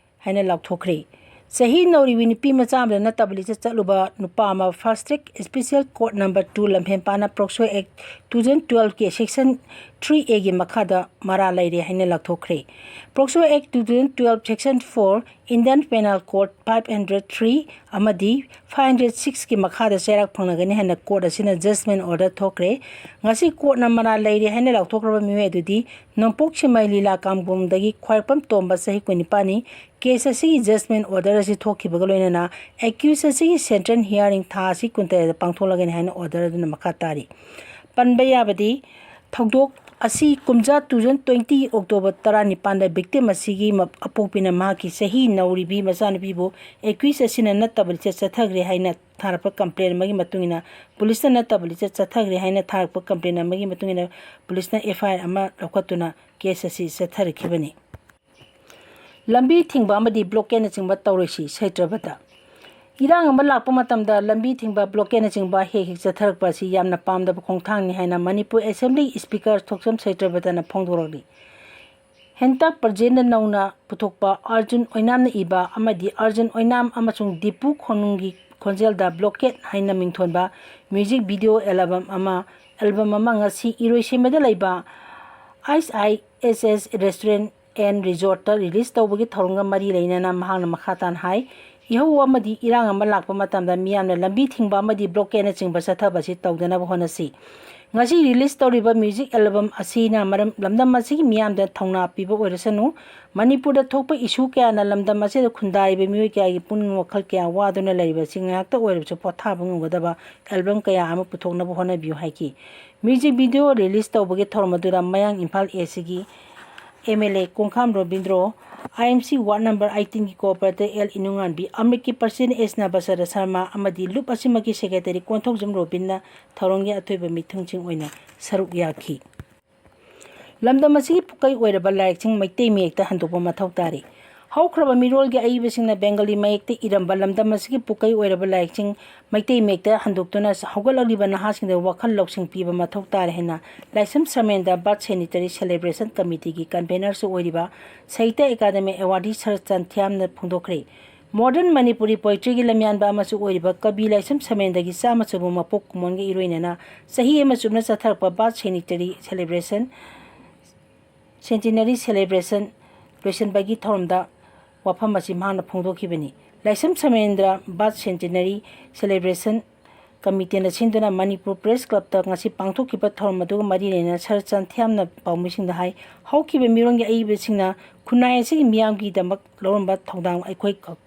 ꯍꯥꯏꯅ ꯂꯥꯎꯊꯣꯛꯈ꯭ꯔꯦ꯫ ꯆꯍꯤ ꯅꯧꯔꯤꯕꯤ ꯅꯨꯄꯤ ꯃꯆꯥ ꯑꯃꯗ ꯅꯠꯇꯕ ꯂꯤꯆꯠ ꯆꯠꯂꯨꯕ ꯅꯨꯄꯥ ꯑꯃ Fast Track Special Court Number two ꯂꯝꯐꯦꯜꯄꯥꯛꯅ ꯄꯣꯛꯁꯣ ꯑꯦꯛ two thousand twelve ꯀꯤ section three A ꯒꯤ ꯃꯈꯥꯗ ꯃꯔꯥꯜ ꯂꯩꯔꯦ ꯍꯥꯏꯅ ꯂꯥꯎꯊꯣꯛꯈ꯭ꯔꯦ꯫ ꯄꯣꯛꯁꯣ ꯑꯦꯛ two thousand twelve section four, Indian Penal Code five hundred three ꯑꯃꯗꯤ five hundred six ꯀꯤ ꯃꯈꯥꯗ ꯆꯩꯔꯥꯛ ꯐꯪꯂꯒꯅꯤ ꯍꯥꯏꯅ ꯀꯣꯔꯠ ꯑꯁꯤꯅ ꯖꯁꯃꯦꯟ ꯑꯣꯔꯗꯔ ꯊꯣꯛꯈ꯭ꯔꯦ꯫ ꯉꯁꯤ ꯀꯣꯔꯠꯅ ꯃꯔꯥꯜ ꯂꯩꯔꯦ ꯍꯥꯏꯅ ꯂꯥꯎꯊꯣꯛꯈ꯭ꯔꯕ ꯃꯤꯑꯣꯏ ꯑꯗꯨꯗꯤ ꯅꯣꯡꯄꯣꯛ ꯁꯤꯃꯩ ꯂꯤꯂꯥ ꯀꯥꯡꯕꯨꯝꯗꯒꯤ ꯈ꯭ꯋꯥꯏꯔꯥꯛꯄꯝ ꯇꯣꯝꯕ, ꯆꯍꯤ ꯀꯨꯟꯅꯤꯄꯥꯟꯅꯤ꯫ ꯀꯦꯁ ꯑꯁꯤꯒꯤ ꯖꯁꯃꯦꯟ ꯑꯣꯔꯗꯔ ꯑꯁꯤ ꯊꯣꯛꯈꯤꯕꯒ ꯂꯣꯏꯅꯅ ꯑꯦꯀ꯭ꯌꯨꯁ ꯑꯁꯤꯒꯤ ꯁꯦꯟꯇ꯭ꯔꯦꯜ ꯍꯤꯌꯥꯔꯤꯡ ꯊꯥ ꯑꯁꯤ ꯀꯨꯟꯇꯔꯦꯠꯇ ꯄꯥꯡꯊꯣꯛꯂꯒꯅꯤ ꯍꯥꯏꯅ ꯑꯣꯔꯗꯔ ꯑꯗꯨꯅ ꯃꯈꯥ ꯇꯥꯔꯤ꯫ ꯄꯟꯕ ꯌꯥꯕꯗꯤ, ꯊꯧꯗꯣꯛ ꯑꯁꯤ ꯀꯨꯝꯖꯥ two thousand twenty October ꯇꯔꯥꯅꯤꯄꯥꯟꯗ ꯚꯤꯛꯇꯤꯝ ꯑꯁꯤꯒꯤ ꯃ-, ꯑꯄꯣꯛꯄꯤꯅ ꯃꯍꯥꯛꯀꯤ ꯆꯍꯤ ꯅꯧꯔꯤꯕꯤ ꯃꯆꯥꯅꯨꯄꯤꯕꯨ ꯑꯦꯀ꯭ꯌꯨꯁ ꯑꯁꯤꯅ ꯅꯠꯇꯕ ꯂꯤꯆꯠ ꯆꯠꯊꯈ꯭ꯔꯦ ꯍꯥꯏꯅ ꯊꯥꯔꯛꯄ ꯀꯝꯄ꯭ꯂꯦꯟ ꯑꯃꯒꯤ ꯃꯇꯨꯡ ꯏꯟꯅ, ꯄꯨꯂꯤꯁꯅ ꯅꯠꯇꯕ ꯂꯤꯆꯠ ꯆꯠꯊꯈ꯭ꯔꯦ ꯍꯥꯏꯅ ꯊꯥꯔꯛꯄ ꯀꯝꯄ꯭ꯂꯦꯟ ꯑꯃꯒꯤ ꯃꯇꯨꯡ ꯏꯟꯅ, ꯄꯨꯂꯤꯁꯅ F I R ꯑꯃ ꯂꯧꯈꯠꯇꯨꯅ ꯀꯦꯁ ꯑꯁꯤ ꯆꯠꯊꯔꯛꯈꯤꯕꯅꯤ꯫ ꯂꯝꯕꯤ ꯊꯤꯡꯕ ꯑꯃꯗꯤ ꯕ꯭ꯂꯣꯀꯦꯠꯅꯆꯤꯡꯕ ꯇꯧꯔꯣꯏꯁꯤ ꯁꯩꯇ꯭ꯔꯕꯇ꯫ ꯏꯔꯥꯡ ꯑꯃ ꯂꯥꯛꯄ ꯃꯇꯝꯗ ꯂꯝꯕꯤ ꯊꯤꯡꯕ, ꯕ꯭ꯂꯣꯀꯦꯠꯅꯆꯤꯡꯕ ꯍꯦꯛ ꯍꯦꯛ ꯆꯠꯊꯔꯛꯄ ꯑꯁꯤ ꯌꯥꯝꯅ ꯄꯥꯝꯗꯕ ꯈꯣꯡꯊꯥꯡꯅꯤ ꯍꯥꯏꯅ ꯃꯅꯤꯄꯨꯔ ꯑꯦꯁꯦꯝꯕ꯭ꯂꯤ ꯁ꯭ꯄꯤꯀꯔ ꯊꯣꯛꯆꯝ ꯁꯩꯇ꯭ꯔꯕꯇꯅ ꯐꯣꯡꯗꯣꯔꯛꯂꯤ꯫ ꯍꯟꯇꯛ ꯄ꯭ꯔꯖꯦꯟꯗ ꯅꯧꯅ ꯄꯨꯊꯣꯛꯄ ꯑꯥꯔꯖꯨꯟ ꯑꯣꯏꯅꯥꯝꯅ ꯏꯕ ꯑꯃꯗꯤ ꯑꯥꯔꯖꯨꯟ ꯑꯣꯏꯅꯥꯝ ꯑꯃꯁꯨꯡ ꯗꯤꯄꯨ ꯈꯣꯅꯨꯡꯒꯤ ꯈꯣꯟꯖꯦꯜꯗ ꯕ꯭ꯂꯣꯀꯦꯠ ꯍꯥꯏꯅ ꯃꯤꯡꯊꯣꯟꯕ ꯃ꯭ꯌꯨꯖꯤꯛ ꯚꯤꯗꯤꯑꯣ ꯑꯦꯜꯕꯝ ꯑꯃ ꯑꯦꯜꯕꯝ ꯑꯃ ꯉꯁꯤ ꯏꯔꯣꯏꯁꯦꯝꯕꯗ ꯂꯩꯕ ice I S S restaurant and ꯔꯤꯖꯣꯔꯠꯇ ꯔꯤꯂꯤꯁ ꯇꯧꯕꯒꯤ ꯊꯧꯔꯝꯒ ꯃꯔꯤ ꯂꯩꯅꯅ ꯃꯍꯥꯛꯅ ꯃꯈꯥ ꯇꯥꯅ ꯍꯥꯏ, ꯏꯍꯧ ꯑꯃꯗꯤ ꯏꯔꯥꯡ ꯑꯃ ꯂꯥꯛꯄ ꯃꯇꯝꯗ ꯃꯤꯌꯥꯝꯅ ꯂꯝꯕꯤ ꯊꯤꯡꯕ ꯑꯃꯗꯤ ꯕ꯭ꯂꯣꯀꯦꯠꯅꯆꯤꯡꯕ ꯆꯠꯊꯕ ꯑꯁꯤ ꯇꯧꯗꯅꯕ ꯍꯣꯠꯅꯁꯤ꯫ ꯉꯁꯤ ꯔꯤꯂꯤꯁ ꯇꯧꯔꯤꯕ ꯃ꯭ꯌꯨꯖꯤꯛ ꯑꯦꯜꯕꯝ ꯑꯁꯤꯅ ꯃꯔꯝ ꯂꯝꯗꯝ ꯑꯁꯤꯒꯤ ꯃꯤꯌꯥꯝꯗ ꯊꯧꯅꯥ ꯄꯤꯕ ꯑꯣꯏꯔꯁꯅꯨ꯫ ꯃꯅꯤꯄꯨꯔꯗ ꯊꯣꯛꯄ ꯏꯁꯨ ꯀꯌꯥꯅ ꯂꯝꯗꯝ ꯑꯁꯤꯗ ꯈꯨꯟꯗꯥꯔꯤꯕ ꯃꯤꯑꯣꯏ ꯀꯌꯥꯒꯤ ꯄꯨꯛꯅꯤꯡ ꯋꯥꯈꯜ ꯀꯌꯥ ꯋꯥꯗꯨꯅ ꯂꯩꯔꯤꯕꯁꯤ ꯉꯥꯏꯍꯥꯛꯇ ꯑꯣꯏꯔꯕꯁꯨ ꯄꯣꯊꯥꯕ ꯉꯝꯒꯗꯕ ꯑꯦꯜꯕꯝ ꯀꯌꯥ ꯑꯃ ꯄꯨꯊꯣꯛꯅꯕ ꯍꯣꯠꯅꯕꯤꯌꯨ ꯍꯥꯏꯈꯤ꯫ ꯃ꯭ꯌꯨꯖꯤꯛ ꯚꯤꯗꯤꯑꯣ ꯔꯤꯂꯤꯁ ꯇꯧꯕꯒꯤ ꯊꯧꯔꯝ ꯑꯗꯨꯗ ꯃꯌꯥꯡ ꯏꯝꯐꯥꯜ ꯑꯦꯁꯤꯒꯤ M L A Kongkham Robindro, I M C ward number ꯑꯩꯠꯇꯤꯟꯒꯤ ꯀꯣꯑꯣꯄꯔꯦꯇꯔ ꯑꯦꯜ ꯏꯅꯨꯉꯥꯟꯕꯤ, ꯑꯃ꯭ꯔꯤꯠꯀꯤ ꯄ꯭ꯔꯁꯤꯗꯦꯟ ꯑꯦꯁ ꯅꯕꯁꯔ ꯁꯔꯃ ꯑꯃꯗꯤ ꯂꯨꯞ ꯑꯁꯤꯃꯛꯀꯤ ꯁꯦꯀ꯭ꯔꯦꯇꯔꯤ ꯀꯣꯟꯊꯧꯖꯝ ꯔꯣꯕꯤꯟꯅ ꯊꯧꯔꯝꯒꯤ ꯑꯊꯣꯏꯕ ꯃꯤꯊꯨꯡꯁꯤꯡ ꯑꯣꯏꯅ ꯁꯔꯨꯛ ꯌꯥꯈꯤ꯫ ꯂꯝꯗꯝ ꯑꯁꯤꯒꯤ ꯄꯨꯀꯩ ꯑꯣꯏꯔꯕ ꯂꯥꯏꯔꯤꯛꯁꯤꯡ ꯃꯩꯇꯩ ꯃꯌꯦꯛꯇ ꯍꯟꯗꯣꯛꯄ ꯃꯊꯧ ꯇꯥꯔꯤ꯫ ꯍꯧꯈ꯭ꯔꯕ ꯃꯤꯔꯣꯜꯒꯤ ꯑꯏꯕꯁꯤꯡꯅ ꯕꯦꯡꯒꯂꯤ ꯃꯌꯦꯛꯇ ꯏꯔꯝꯕ ꯂꯝꯗꯝ ꯑꯁꯤꯒꯤ ꯄꯨꯀꯩ ꯑꯣꯏꯔꯕ ꯂꯥꯏꯔꯤꯛꯁꯤꯡ ꯃꯩꯇꯩ ꯃꯌꯦꯛꯇ ꯍꯟꯗꯣꯛꯇꯨꯅ ꯍꯧꯒꯠꯂꯛꯂꯤꯕ ꯅꯍꯥꯁꯤꯡꯗ ꯋꯥꯈꯜ ꯂꯧꯁꯤꯡ ꯄꯤꯕ ꯃꯊꯧ ꯇꯥꯔꯦ ꯍꯥꯏꯅ ꯂꯥꯏꯁ꯭ꯔꯝ ꯁꯃꯦꯟꯗ ꯕꯥꯔꯠ ꯁꯦꯅꯤꯇꯔꯤ ꯁꯦꯂꯦꯕ꯭ꯔꯦꯁꯟ ꯀꯃꯤꯇꯤꯒꯤ ꯀꯟꯚꯦꯅꯔꯁꯨ ꯑꯣꯏꯔꯤꯕ ꯁꯥꯍꯤꯇ꯭ꯌ ꯑꯦꯀꯥꯗꯃꯤ ꯑꯦꯋꯥꯔꯗꯤ ꯁꯔꯠꯆꯟ ꯊꯤꯌꯥꯝꯅ ꯐꯣꯡꯗꯣꯛꯈ꯭ꯔꯦ꯫ ꯃꯣꯗꯔꯟ ꯃꯅꯤꯄꯨꯔꯤ ꯄꯣꯏꯇ꯭ꯔꯤꯒꯤ ꯂꯝꯌꯥꯟꯕ ꯑꯃꯁꯨ ꯑꯣꯏꯔꯤꯕ ꯀꯕꯤ ꯂꯥꯏꯁ꯭ꯔꯝ ꯁꯃꯦꯟꯗꯒꯤ ꯆꯥꯝꯃ ꯁꯨꯕ ꯃꯄꯣꯛ ꯀꯨꯝꯑꯣꯟꯒ ꯏꯔꯣꯏꯅꯅ ꯆꯍꯤ ꯑꯃ ꯆꯨꯞꯅ ꯆꯠꯊꯔꯛꯄ Bharat centenary celebration, centenary celebration ꯂꯣꯏꯁꯤꯟꯕꯒꯤ ꯊꯧꯔꯝꯗ ꯋꯥꯐꯝ ꯑꯁꯤ ꯃꯍꯥꯛꯅ ꯐꯣꯡꯗꯣꯛꯈꯤꯕꯅꯤ꯫ ꯂꯥꯏꯁ꯭ꯔꯝ ꯁꯃꯦꯟꯗ꯭ꯔ ꯕꯥꯔꯠ ꯁꯦꯟꯇꯤꯅꯔꯤ ꯁꯦꯂꯦꯕ꯭ꯔꯦꯁꯟ ꯀꯃꯤꯇꯤꯅ ꯁꯤꯟꯗꯨꯅ ꯃꯅꯤꯄꯨꯔ ꯄ꯭ꯔꯦꯁ ꯀ꯭ꯂꯕꯇ ꯉꯁꯤ ꯄꯥꯡꯊꯣꯛꯈꯤꯕ ꯊꯧꯔꯝ ꯑꯗꯨꯒ ꯃꯔꯤ ꯂꯩꯅꯅ ꯁꯔꯠꯆꯟ ꯊꯤꯌꯥꯝꯅ ꯄꯥꯎꯃꯤꯁꯤꯡꯗ ꯍꯥꯏ, ꯍꯧꯈꯤꯕ ꯃꯤꯔꯣꯟꯒꯤ ꯑꯏꯕꯁꯤꯡꯅ ꯈꯨꯟꯅꯥꯏ ꯑꯁꯤꯒꯤ ꯃꯤꯌꯥꯝꯒꯤꯗꯃꯛ ꯂꯧꯔꯝꯕ ꯊꯧꯗꯥꯡ ꯑꯩꯈꯣꯏ ꯀꯥꯎ-,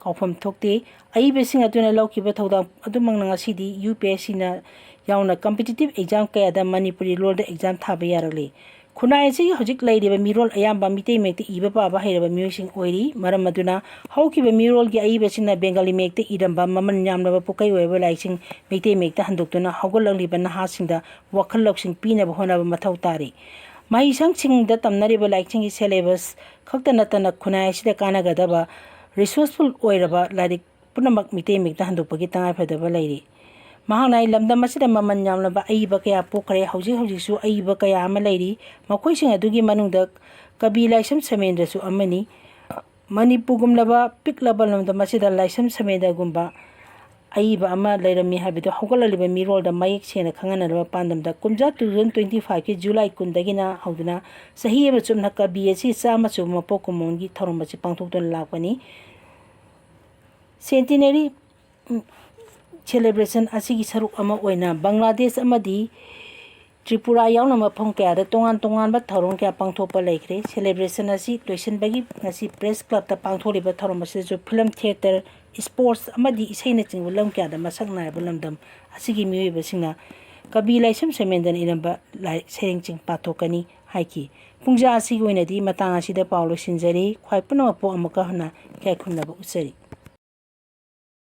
ꯀꯥꯎꯐꯝ ꯊꯣꯛꯇꯦ꯫ ꯑꯏꯕꯁꯤꯡ ꯑꯗꯨꯅ ꯂꯧꯈꯤꯕ ꯊꯧꯗꯥꯡ ꯑꯗꯨꯃꯛꯅ ꯉꯁꯤꯗꯤ ꯌꯨ ꯄꯤ ꯑꯦꯁ ꯁꯤꯅ ꯌꯥꯎꯅ ꯀꯝꯄꯤꯇꯤꯇꯤꯚ ꯑꯦꯛꯖꯥꯝ ꯀꯌꯥꯗ ꯃꯅꯤꯄꯨꯔꯤ ꯂꯣꯟꯗ ꯑꯦꯛꯖꯥꯝ ꯊꯥꯕ ꯌꯥꯔꯛꯂꯤ꯫ ꯈꯨꯟꯅꯥꯏ ꯑꯁꯤꯒꯤ ꯍꯧꯖꯤꯛ ꯂꯩꯔꯤꯕ ꯃꯤꯔꯣꯜ ꯑꯌꯥꯝꯕ ꯃꯤꯇꯩ ꯃꯌꯦꯛꯇ ꯏꯕ ꯄꯥꯕ ꯍꯩꯔꯕ ꯃꯤꯑꯣꯏꯁꯤꯡ ꯑꯣꯏꯔꯤ꯫ ꯃꯔꯝ ꯑꯗꯨꯅ ꯍꯧꯈꯤꯕ ꯃꯤꯔꯣꯜꯒꯤ ꯑꯏꯕꯁꯤꯡꯅ ꯕꯦꯡꯒꯂꯤ ꯃꯌꯦꯛꯇ ꯏꯔꯝꯕ ꯃꯃꯜ ꯌꯥꯝꯂꯕ ꯄꯨꯀꯩ ꯑꯣꯏꯔꯕ ꯂꯥꯏꯔꯤꯛꯁꯤꯡ ꯃꯩꯇꯩ ꯃꯌꯦꯛꯇ ꯍꯟꯗꯣꯛꯇꯨꯅ ꯍꯧꯒꯠꯂꯛꯂꯤꯕ ꯅꯍꯥꯁꯤꯡꯗ ꯋꯥꯈꯜ ꯂꯧꯁꯤꯡ ꯄꯤꯅꯕ ꯍꯣꯠꯅꯕ ꯃꯊꯧ ꯇꯥꯔꯤ꯫ ꯃꯍꯩꯁꯪꯁꯤꯡꯗ ꯇꯝꯅꯔꯤꯕ ꯂꯥꯏꯔꯤꯛꯁꯤꯡꯒꯤ ꯁꯦꯂꯦꯕꯁ ꯈꯛꯇ ꯅꯠꯇꯅ ꯈꯨꯟꯅꯥꯏ ꯑꯁꯤꯗ ꯀꯥꯟꯅꯒꯗꯕ ꯔꯤꯁꯣꯔꯁꯐꯨꯜ ꯑꯣꯏꯔꯕ ꯂꯥꯏꯔꯤꯛ ꯄꯨꯝꯅꯃꯛ ꯃꯤꯇꯩ ꯃꯌꯦꯛꯇ ꯍꯟꯗꯣꯛꯄꯒꯤ ꯇꯉꯥꯏꯐꯗꯕ ꯂꯩꯔꯤ꯫ ꯃꯍꯥꯛꯅ ꯍꯥꯏ, ꯂꯝꯗꯝ ꯑꯁꯤꯗ ꯃꯃꯜ ꯌꯥꯝꯂꯕ ꯑꯏꯕ ꯀꯌꯥ ꯄꯣꯛꯈ꯭ꯔꯦ, ꯍꯧꯖꯤꯛ ꯍꯧꯖꯤꯛꯁꯨ ꯑꯏꯕ ꯀꯌꯥ ꯑꯃ ꯂꯩꯔꯤ꯫ ꯃꯈꯣꯏꯁꯤꯡ ꯑꯗꯨꯒꯤ ꯃꯅꯨꯡꯗ ꯀꯕꯤ ꯂꯥꯏꯁ꯭ꯔꯝ ꯁꯃꯦꯟꯗ꯭ꯔꯁꯨ ꯑꯃꯅꯤ꯫ ꯃꯅꯤꯄꯨꯔꯒꯨꯝꯂꯕ ꯄꯤꯛꯂꯕ ꯂꯝꯗꯝ ꯑꯁꯤꯗ ꯂꯥꯏꯁ꯭ꯔꯝ ꯁꯃꯦꯟꯗ꯭ꯔꯒꯨꯝꯕ ꯑꯏꯕ ꯑꯃ ꯂꯩꯔꯝꯃꯤ ꯍꯥꯏꯕꯗꯨ ꯍꯧꯒꯠꯂꯛꯂꯤꯕ ꯃꯤꯔꯣꯜꯗ ꯃꯌꯦꯛ ꯁꯦꯡꯅ ꯈꯪꯍꯟꯅꯅꯕ ꯄꯥꯟꯗꯝꯗ ꯀꯨꯝꯖꯥ two thousand twenty five ꯀꯤ July ꯀꯨꯟꯗꯒꯤꯅ ꯍꯧꯗꯨꯅ ꯆꯍꯤ ꯑꯃ ꯆꯨꯞꯅ ꯀꯕꯤ ꯑꯁꯤ ꯆꯥꯝꯃ ꯁꯨꯕ ꯃꯄꯣꯛ ꯀꯨꯝꯑꯣꯟꯒꯤ ꯊꯧꯔꯝ ꯑꯁꯤ ꯄꯥꯡꯊꯣꯛꯇꯨꯅ ꯂꯥꯛꯄꯅꯤ꯫ Centenary celebration ꯑꯁꯤꯒꯤ ꯁꯔꯨꯛ ꯑꯃ ꯑꯣꯏꯅ ꯕꯪꯒ꯭ꯂꯥꯗꯦꯁ ꯑꯃꯗꯤ ꯇ꯭ꯔꯤꯄꯨꯔꯥ ꯌꯥꯎꯅ ꯃꯐꯝ ꯀꯌꯥꯗ ꯇꯣꯉꯥꯟ ꯇꯣꯉꯥꯟꯕ ꯊꯧꯔꯝ ꯀꯌꯥ ꯄꯥꯡꯊꯣꯛꯄ ꯂꯩꯈ꯭ꯔꯦ꯫ Celebration ꯑꯁꯤ ꯂꯣꯏꯁꯤꯟꯕꯒꯤ ꯉꯁꯤ Press Clubꯇ ꯄꯥꯡꯊꯣꯛꯂꯤꯕ ꯊꯧꯔꯝ ꯑꯁꯤꯗꯁꯨ film, theatre, sports ꯑꯃꯗꯤ ꯏꯁꯩꯅꯆꯤꯡꯕ ꯂꯝ ꯀꯌꯥꯗ ꯃꯁꯛ ꯅꯥꯏꯔꯕ ꯂꯝꯗꯝ ꯑꯁꯤꯒꯤ ꯃꯤꯑꯣꯏꯕꯁꯤꯡꯅ ꯀꯕꯤ ꯂꯥꯏꯁ꯭ꯔꯝ ꯁꯃꯦꯟꯗ꯭ꯔꯅ ꯏꯔꯝꯕ ꯂꯥꯏꯔꯤꯛ ꯁꯩꯔꯦꯡꯁꯤꯡ ꯄꯥꯊꯣꯛꯀꯅꯤ ꯍꯥꯏꯈꯤ꯫ ꯄꯨꯡꯖꯥ ꯑꯁꯤꯒꯤ ꯑꯣꯏꯅꯗꯤ ꯃꯇꯥꯡ ꯑꯁꯤꯗ ꯄꯥꯎ ꯂꯣꯏꯁꯤꯟꯖꯔꯤ꯫ ꯈ꯭ꯋꯥꯏ ꯄꯨꯝꯅꯃꯛꯄꯨ ꯑꯃꯨꯛꯀ ꯍꯟꯅ ꯏꯀꯥꯏ ꯈꯨꯝꯅꯕ ꯎꯠꯆꯔꯤ꯫